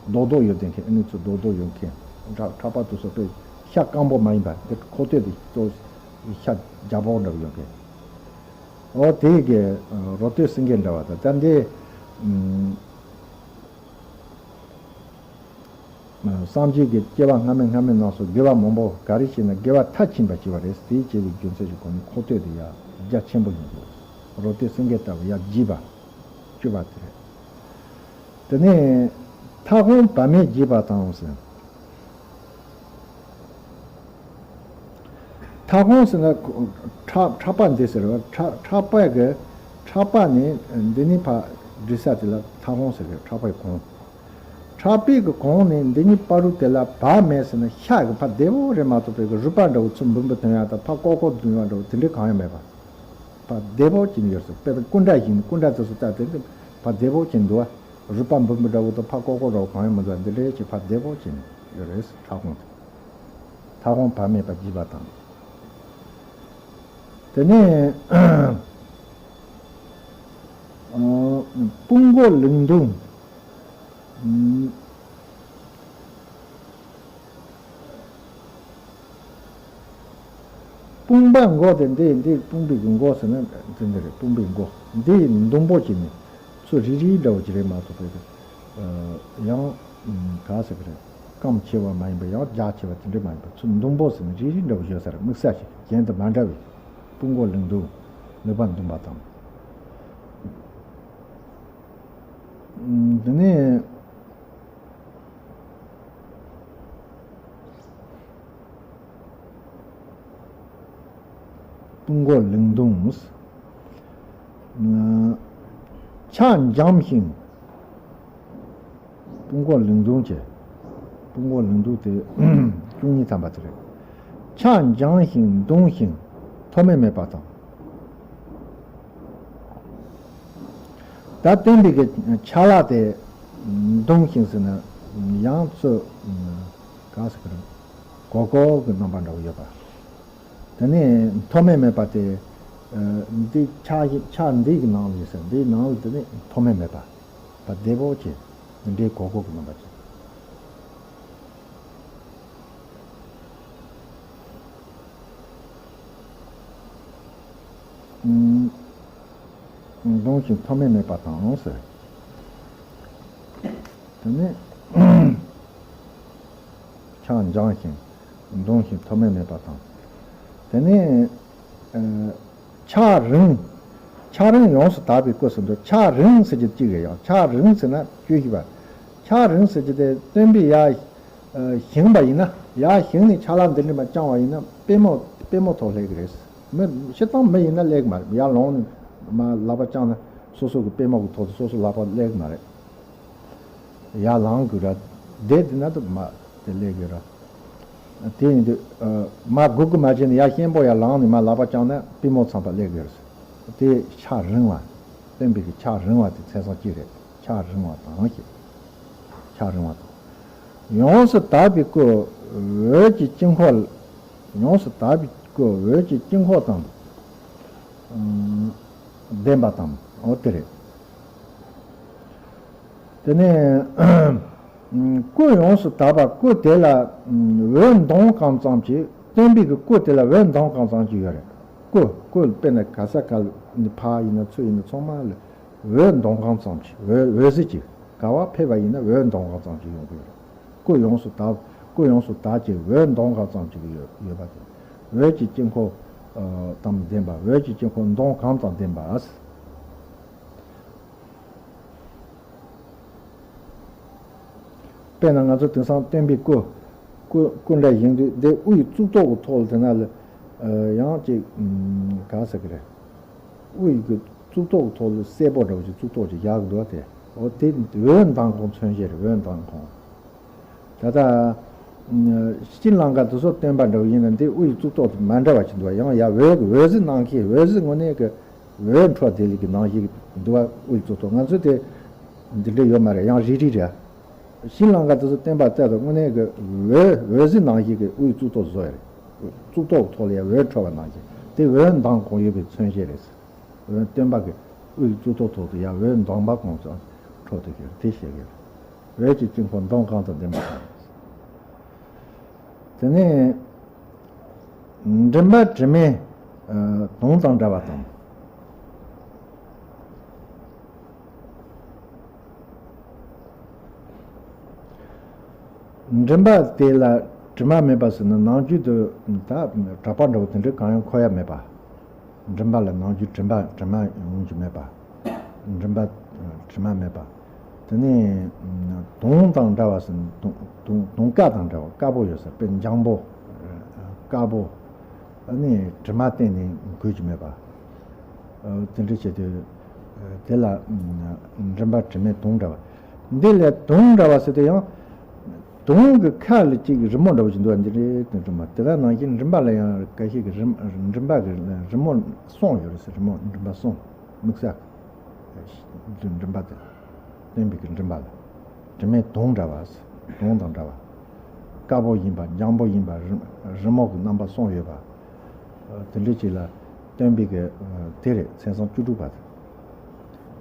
རྡོག་རྡོག་ཡོད་དེ་མཁན། ཨ་ནི་ཚོ་རྡོག་རྡོག་ཡོད་མཁན། ཕྲག་ཕྲག་པ་དེ་ཚོ་དཔེ་ཤ་སྐམ་པོ་མ་ཡིན་པ་དེ་ཁོག་སྟོད་དེ་གཙོ་ཤ་རྒྱ་སྦོག་འདྲ་བོ་ཡོད་མཁན། འོ་དེ་གི་རོ་སྟོད་སེང་གེ་འདྲ་བ་དང་ད་འདི་སངས་རྒྱས་ཀྱི་སྐྱེ་བ་སྔ་མའི་སྔ་མའི་ནང་སོ་དགེ་བ་མང་པོ་ག་རེ་བྱས་ན་དགེ་བ་མཐར་ཕྱིན་པ་བྱས་པ་རེད། དེའི་སྐྱེ་བའི་རྒྱུ་མཚན་གྱི་སྒོ་ནས་ཁོག་སྟོད་དེ་ཡ་རྒྱ་ཆེན་པོ་ཡིན་དགོས། རོ་སྟོད་སེང་གེ་ལྟ་བུ་ཡ་བརྗིད་པ་སྤྱོད་པ་དེ་རེད། དེ་ནས་མཐའ་དབང་བར་མས་བརྗིད་པ་དང་ཟེར། མཐའ་དབང་ཟེར་ན་ཁོ་ཕྲག་ཕྲག་པ་འདི་ཟེར་བ་ཕྲག་ཕྲག་པ་གི་ཕྲག་པ་ནས་འདི་ནས་ཕར་འབྲི་ས་དེ་ལ་མཐའ་དབང་ཟེར་གི་ཕྲག་པའི་གོང་། ཕྲག་པའི་གི་གོང་ནས་འདི་ནས་བར་དུ་དེ་ལ་བར་མས་ཟེར་ན་ཤ་གི་ཕར་བདེ་བོ་རེད་མ་གཏོགས་པའི་གི་རུས་པ་འདྲ་བོ་ཚུར་འབུམ་པ་ཐོན་ཡ་དང་ཕར་ཀོག་ཀོག་འཛུལ་ཡ་འདྲ་བོ་དེ་འདྲའི་གང་ཡང་མེད་པ། ཕར་བདེ་བོ་ཅན་ཡོད་ཟེར། དཔེར་ན་སྐུ་འདྲ་ཡིན་སྐུ་འདྲ་དེ་ཚོ་ལྟ་དེ་འདི་ཕར་བདེ་བོ་ཅན་འདུག་བ། རུས་པ་འབུམ་པ་འདྲ་བོ་དང་ཕར་ཀོག་ཀོག་འདྲ་བོ་གང་ཡང་མི་འདུག་འདི་འདྲའི་ཅིག་ཕར་བདེ་བོ་ཅན་ཡོད་རེད་ཟེར་མཐའ་དབང་དེ། མཐའ་དབང་བར་མེད་པ་བརྗིད་པ་དང་། དེ་ནས་ཨ་དཔུང་མགོ་ལིང་ཏུང་། དཔུང་པ་མགོ་དེ་འདི་འདི་དཔུང་པའི་གི་མགོ་ཟེར་ན་འདི་འདི་རེད། དཔུང་པའི་མགོ་འདི་ཟླུམ་པོ་ཅིག་ནི་ཚུར་རིལ་རིལ་འདྲ་བོ་ཅིག་རེད་མ་གཏོགས་པའི་ཡང་ག་ཟེར་གི་རེད། སྐམ་ཆེ་བ་མ་ཡིན་པ་ཡང་རྒྱ་ཆེ་བ་དེ་འདྲ་མ་ཡིན་པ་ཚུར་ཟླུམ་པོ་ཟེར་ན་རིལ་རིལ་འདྲ་བོ་ཡོད་ས་རེད། དམིགས་བསལ་ཞིག་གཞན་དུ་མ་འདྲ་བའི་དཔུང་མགོ་ལིང་ཏུང་ལུག་པ་འདུམ་པ་དང་། དེ་ནས་དཔུང་མགོ་ལིང་ཏུང་། ཕྱག་འཇམ་ཞིང་། དཔུང་མགོ་ལིང་ཏུང་བྱས། དཔུང་མགོ་ལིང་ཏུང་དེ་བཅུ་གཉིས་ཐམ་པ་དེ་རེད། ཕྱག་འཇམ་ཞིང་མདུང་ཞིང་མཐོ་དམན་མེད་པ་དང་། ད་སྟོན་པའི་གི་ཕྱག་ལག་དེ་མདུང་ཞིང་ཟེར་ན་ཡང་ཚུར་ག་ཟེར་གི་རེད། གོར་གོར་གི་རྣམ་པ་འདྲ་བོ་ཡོད་པ། དེ་ནས་མཐོ་དམན་མེད་པ་དེ་འདི་ཕྱག་ཕྱག་འདི་གི་ནང་ལ་ཡོད་ཟེར། འདིའི་ནང་ལ་དེ་ནས་མཐོ་དམན་མེད་པ། བ་བདེ་བོ་ཆེ། འདི་འདྲའི་གོར་གོར་གི་རྣམ་པ་ཆེ། མདུང་ཞིང་མཐོ་དམན་མེད་པ་དང་ཟེར། དེ་ནས་ཕྱག་འཇམ་ཞིང་མདུང་ཞིང་མཐོ་དམན་མེད་པ་དང་། དེ་ནས་ཕྱག་རིང་། ཕྱག་རིང་ཡོངས་སུ་དག་པའི་སྐུ་ཟེར་འདུག་ཕྱག་རིང་ཟེར་གྱི་གཅིག་རེད། ཡང་ཕྱག་རིང་ཟེར་ན་བཅུ་བཞི་པ། ཕྱག་རིང་ཟེར་གྱི་དེ་སྟོན་པའི་ཡ། བཞེངས་པ་ཡིན་ན་ཡར་བཞེངས་ནས་ཕྱག་ལག་འདི་འདྲ་མ་བརྐྱང་བ་ཡིན་ན་པུས་མོ་པུས་མོ་ཐོག་སླེབས་ཀྱི་རེད། མི་སྤྱིར་བཏང་མི་ཡིན་ན་སླེབས་ཀྱི་མ་རེད། ཡར་ལངས་ནས་མར་ལག་པ་བརྐྱངས་ན་སོ་སོ་གི་པུས་མོ་གི་ཐོག་ཏུ་སོ་སོ་ལག་པ་སླེབས་ཀྱི་མ་རེད། ཡར་ལངས་དགོས་ར། བསྡད་དེ་ན་དུ་མ་དེ་སླེབས་ཀྱི་ར། དེ་ཡིན་དུས་མར་སྒུག་གི་མ་བྱས་ནས་ཡར་ཤེན་པོ་ཡར་ལངས་ནས་མར་ལག་པ་བརྐྱངས་ན་པུས་མོ་ཚང་པ་སླེབས་ཀྱི་རེད། དེ་ཕྱག་རིང་བ། སྟོན་པའི་གི་ཕྱག་རིང་བ་དེ་མཚན་བཟང་གཅིག་རེད། ཕྱག་རིང་བ་དང་ཞེས། ཕྱག་རིང་བ་དང་། ཡོངས་སུ་དག་པའི་སྐུ། འོད་ཀྱི་དཀྱིལ་འཁོར། ཡོངས་སུ་དག་པའི་སྐུ་འོད་ཀྱི་དཀྱིལ་འཁོར་དང་། ལྡན་པ་དང་། འོ་དེ་རེད། དེ་ནས་སྐུ་ཡོངས་སུ་དག་པ་སྐུ་དེ་ལ་འོད་མདངས་གང་ཙམ་གྱིས། སྟོན་པའི་གི་སྐུ་དེ་ལ་འོད་མདངས་གང་ཙམ་གྱིས་ཡོད་རེད། སྐུ་སྐུ་དཔེར་ན་ག་ས་ག་ནས་ཕར་ཡིན་ན་ཚུར་ཡིན་ན་ཚང་མ་ལ། འོད་མདངས་གང་ཙམ་གྱིས་འོད་འོད་ཟེར་གྱི་ག་བ་ཕེབས་པ་ཡིན་ན་འོད་མདངས་གང་ཙམ་གྱིས་ཡོང་གི་ཡོད་རེད། སྐུ་ཡོངས་སུ་དག་སྐུ་ཡོངས་སུ་དག་ཅིང་འོད་མདངས་གང་ཙམ་གྱིས་ཡོད་ཡོད་པ་དེ། འོད་ཀྱི་དཀྱིལ་འཁོར་དང་ལྡན་པ། འོད་ཀྱི་དཀྱིལ་འཁོར་མདངས་གང་ཙམ་ལྡན་པ། དཔེར་ན་ང་ཚོ་དེང་སང་སྟོན་པའི་སྐུ་སྐུ་སྐུ་འདྲ་བཞེངས་དུས་འདི་དབུའི་གཙུག་ཏོར་གྱི་ཐོག་ལ་དེ་ན་ལ་ཡང་ཅིག་ག་ཟེར་གི་རེད། དབུས་ཀྱི་གཙུག་ཏོར་གྱི་ཐོག་ལ་སེར་པོ་འདྲ་བོ་ཅིག་གཙུག་ཏོར་ཅིག་བཞག་གི་འདུག་སྟེ། འོ་དེ་འོད་མདངས་ཁོང་མཚོན་བྱེད་རེད། འོད་མདངས་ཁོང་། ད་ལྟ་ཤྲི་ལང་ཀ་དེ་ཚོ་སྟོན་པ་འདྲ་བོ་ཡིན་ན་འདི་དབུས་གཙུག་ཏོར་དེ་མ་འདྲ་བ་ཅིག་འདུག་ཡང་ཡ་འོད་འོད་ཟེར་ནང་གི་འོད་ཟེར་དངོས་གནས་ཀྱི་འོད་འཕྲོ་བདེ་ལེགས་ཀྱི་ནང་བཞིན་འདུག་དབུས་གཙུག་ཏོར་ང་ཚོས་དེ་འདི་འདྲ་ཡོད་མ་རེད། ཡང་རིལ་རིལ་རེད། ཤྲི་ལང་ཀ་དེ་ཚོ་བསྟན་པ་བཙལ་དུས་དངོས་གནས་ཀྱི་འོད་འོད་ཟེར་ནང་བཞིན་གྱི་དབུས་གཙུག་ཏོར་བཟོ་ཡ་རེད། གཙུག་ཏོར་གྱི་ཐོག་ལ་ཡང་འོད་འཕྲོ་བ་ནང་བཞིན་དེ་འོད་མདངས་གང་ཡོད་པའི་མཚོན་བྱེད་རེད། འོད་སྟོན་པ་གི་དབུས་གཙུག་ཏོར་ཐོག་ཏུ་ཡང་འོད་མདངས་པ་གང་ཙམ་འཕྲོ་དེ་གི་དེ་བཤད་ཀྱི་རེད། འོད་ཀྱི་དཀྱིལ་འཁོར་མདངས་གང་ཙམ་ལྡན་པ་དང་། དེ་ནས་མགྲིན་པ་དྲི་མས་དུང་དང་འདྲ་བ་དང་། མགྲིན་པ་དེ་ལ་དྲི་མ་མེད་པ་ཟེར་ན་ནང་རྒྱུད་དུ་ད་གྲགས་པ་འདྲ་བོ་དེ་འདྲ་གང་ཡང་འཁོར་ཡ་མེད་པ། མགྲིན་པ་ལ་ནང་རྒྱུད་དྲི་མ་དྲི་མ་ཡོང་རྒྱུ་མེད་པ། མགྲིན་པ་དྲི་མ་མེད་པ། དེ་ནས་དུང་དང་འདྲ་བ་ཟེར་ན་དུང་དུང་དཀར་དང་འདྲ་བ་དཀར་པོ་ཡོད་ཟེར་དཔེ་འཇམ་པོ་དཀར་པོ། ཨ་ནི་དྲི་མ་གཏན་ནས་འགོས་ཀྱི་མེད་པ། དེ་འདྲ་བྱས་ཏེ་དེ་ལ་མགྲིན་པ་དྲི་མས་དུང་འདྲ་བ། འདི་ལ་དུང་འདྲ་བ་ཟེར་དུས་ཡང་། དུང་གི་ཁ་ལ་གཅིག་རི་མོ་འདྲ་བོ་ཞིག་འདུག་པ་འདི་རེད་དེ་མགྲིན་པ། དེ་ལ་ནང་བཞིན་མགྲིན་པ་ལ་ཡང་འགའ་ཤས་ཀྱི་རི་མགྲིན་པ་གི་རི་མོ་གསུམ་ཡོད་རེད་ཟེར། རི་མོ་མགྲིན་པ་གསུམ། དམིགས་བསལ་གྱི་མགྲིན་པ་དེ་ལ། སྟོན་པའི་གི་མགྲིན་པ་ལ་དྲི་མས་དུང་འདྲ་བ་ཟེར། དུང་དང་འདྲ་བ། དཀར་པོ་ཡིན་པ། འཇམ་པོ་ཡིན་པ། རི་རི་མོ་གི་རྣམ་པ་གསུམ་ཡོད་པ། དེ་འདྲ་ཅིག་ལ་སྟོན་པའི་གི་དེ་རེད། མཚན་བཟང་བཅུ་དྲུག་པ་དེ།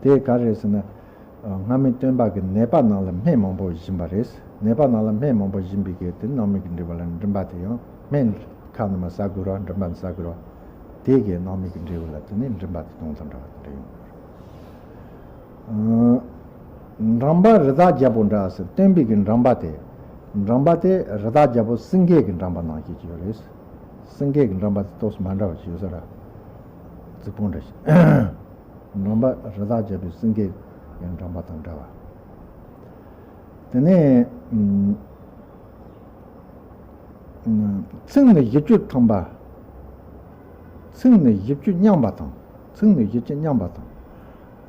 དེ་ག་རེད་ཟེར་ན། སྔ་མའི་སྟོན་པ་གི་ནད་པ་རྣམས་ལ་སྨན་མང་པོ་སྦྱིན་པ་རེད། ནད་པ་རྣམས་ལ་སྨན་མང་པོ་སྦྱིན་པའི་གི་དེ་སྣང་མེད་ཀྱི་འབྲས་བུ་ལ་མགྲིན་པ་དེ་ཡང་སྨན་ཁ་ནས་མར་ཟ་དགོས་ར། མགྲིན་པ་ནས་ཟ་དགོས་ར། དེ་གི་སྣང་མེད་ཀྱི་འབྲས་བུ་ལ་དེ་ནས་མགྲིན་པ་དེ་དུང་དང་འདྲ་བ་དེ་འདྲ་ཡོང་གི་རེད། འགྲམ་པ་རི་དྭགས་རྒྱལ་པོ་འདྲ་ཟེར། སྟོན་པའི་གི་འགྲམ་པ་དེ། འགྲམ་པ་དེ་རི་དྭགས་རྒྱལ་པོ་སེང་གེ་གི་འགྲམ་པ་ནང་བཞིན་ཅིག་ཡོད་རེད། སེང་གེ་གི་འགྲམ་པ་དེ་ཏོག་ཙམ་མ་འདྲ་བ་ཅིག་ཡོད་ས་ར། རྫིག་པོ་འདྲ་ཞིག་འགྲམ་པ་རི་དྭགས་རྒྱལ་པོའི་སེང་གེ་ཡང་འགྲམ་པ་དང་འདྲ་བ། དེ་ནས་ཚེགས་ནི་བཞི་བཅུ་ཐམ་པ། ཚེགས་ནི་བཞི་བཅུ་མཉམ་པ་དང་། ཚེགས་ནི་བཞི་བཅུ་མཉམ་པ་དང་།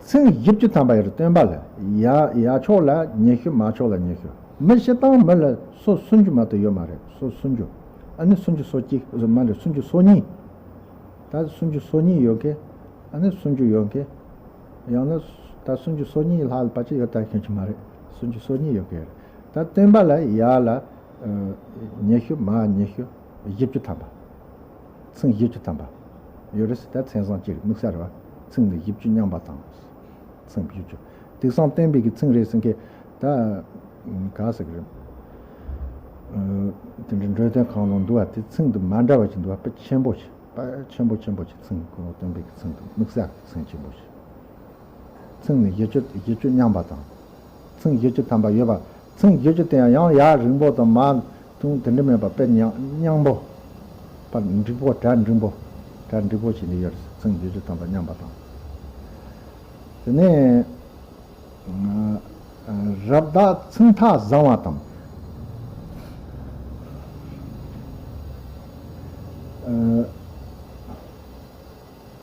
ཚེགས་བཞི་བཅུ་ཐམ་པ་ཡོད་རེད། སྟོན་པ་ལ་ཡ་ཡ་ཕྱོགས་ལ་ཉི་ཤུ། མ་ཕྱོགས་ལ་ཉི་ཤུ། མི་སྤྱིར་བཏང་མི་ལ་སོ་སུམ་ཅུ་མ་གཏོགས་ཡོད་མ་རེད། སོ་སུམ་ཅུ། ཨ་ནི་སུམ་ཅུ་སོ་གཅིག་མ་རེད། སུམ་ཅུ་སོ་གཉིས། ད་སུམ་ཅུ་སོ་གཉིས་ཡོད་མཁན། ཨ་ནི་སུམ་ཅུ་ཡོད་མཁན། ཡང་ན་ད་སུམ་ཅུ་སོ་གཉིས་ལྷག་པ་ཅིག་ཡོད་ད་ཤེས་ཀྱི་མ་རེད། སུམ་ཅུ་སོ་གཉིས་ཡོད་མཁན་རེད། ད་སྟོན་པ་ལ་ཡ་ལ་ཉི་ཤུ། མ་ཉི་ཤུ། བཞི་བཅུ་ཐམ་པ། ཚེགས་བཞི་བཅུ་ཐམ་པ་ཡོད་རེད་ཟེར། ད་མཚན་བཟང་སྤྱིར་དམིགས་བསལ་རེད་བ། ཚེགས་ནི་བཞི་བཅུ་མཉམ་པ་དང་། ཚེགས་བཞི་བཅུ། དེང་སང་སྟོན་པའི་གི་ཚེགས་རེད་ཟེར་མཁན་ད་ག་ཟེར་གི་རེད། དེ་འདྲའི་འགྲོ་དོན་གང་ལ་འདུག་བ། དེ་ཚེགས་དུ་མ་འདྲ་བ་ཞིག་འདུག་བ། དཔེ་ཆེན་པོ་ཞིག་དཔེ་ཆེན་པོ་ཆེན་པོ་ཞིག་ཚེགས་གོང་སྟོན་པའི་གི་ཚེགས་དུ་དམིགས་བསལ་གི་ཚེགས་ཆེན་པོ་ཞིག་ཚེགས་ནི་བཞི་བཅུ་བཞི་བཅུ་མཉམ་པ་དང་། ཚེགས་བཞི་བཅུ་ཐམ་པ་ཡོད་པ། ཚེགས་བཞི་བཅུ་དེ་ཡང་ཡང་ཡར་རིང་པོ་དང་མར་ཐུང་དེ་འདྲ་མེད་པ་དཔེ་མཉམ་མཉམ་པོ། པར་འགྲིག་པོ། གྲ་འགྲིག་པོ། གྲ་འགྲིག་པོ་བྱས་ནས་ཡོད་རེད། ཚེགས་བཞི་བཅུ་ཐམ་པ་མཉམ་པ་དང་། དེ་ནས་རབ་བཏགས་ཚེགས་མཐའ་བཟང་བ་དང་།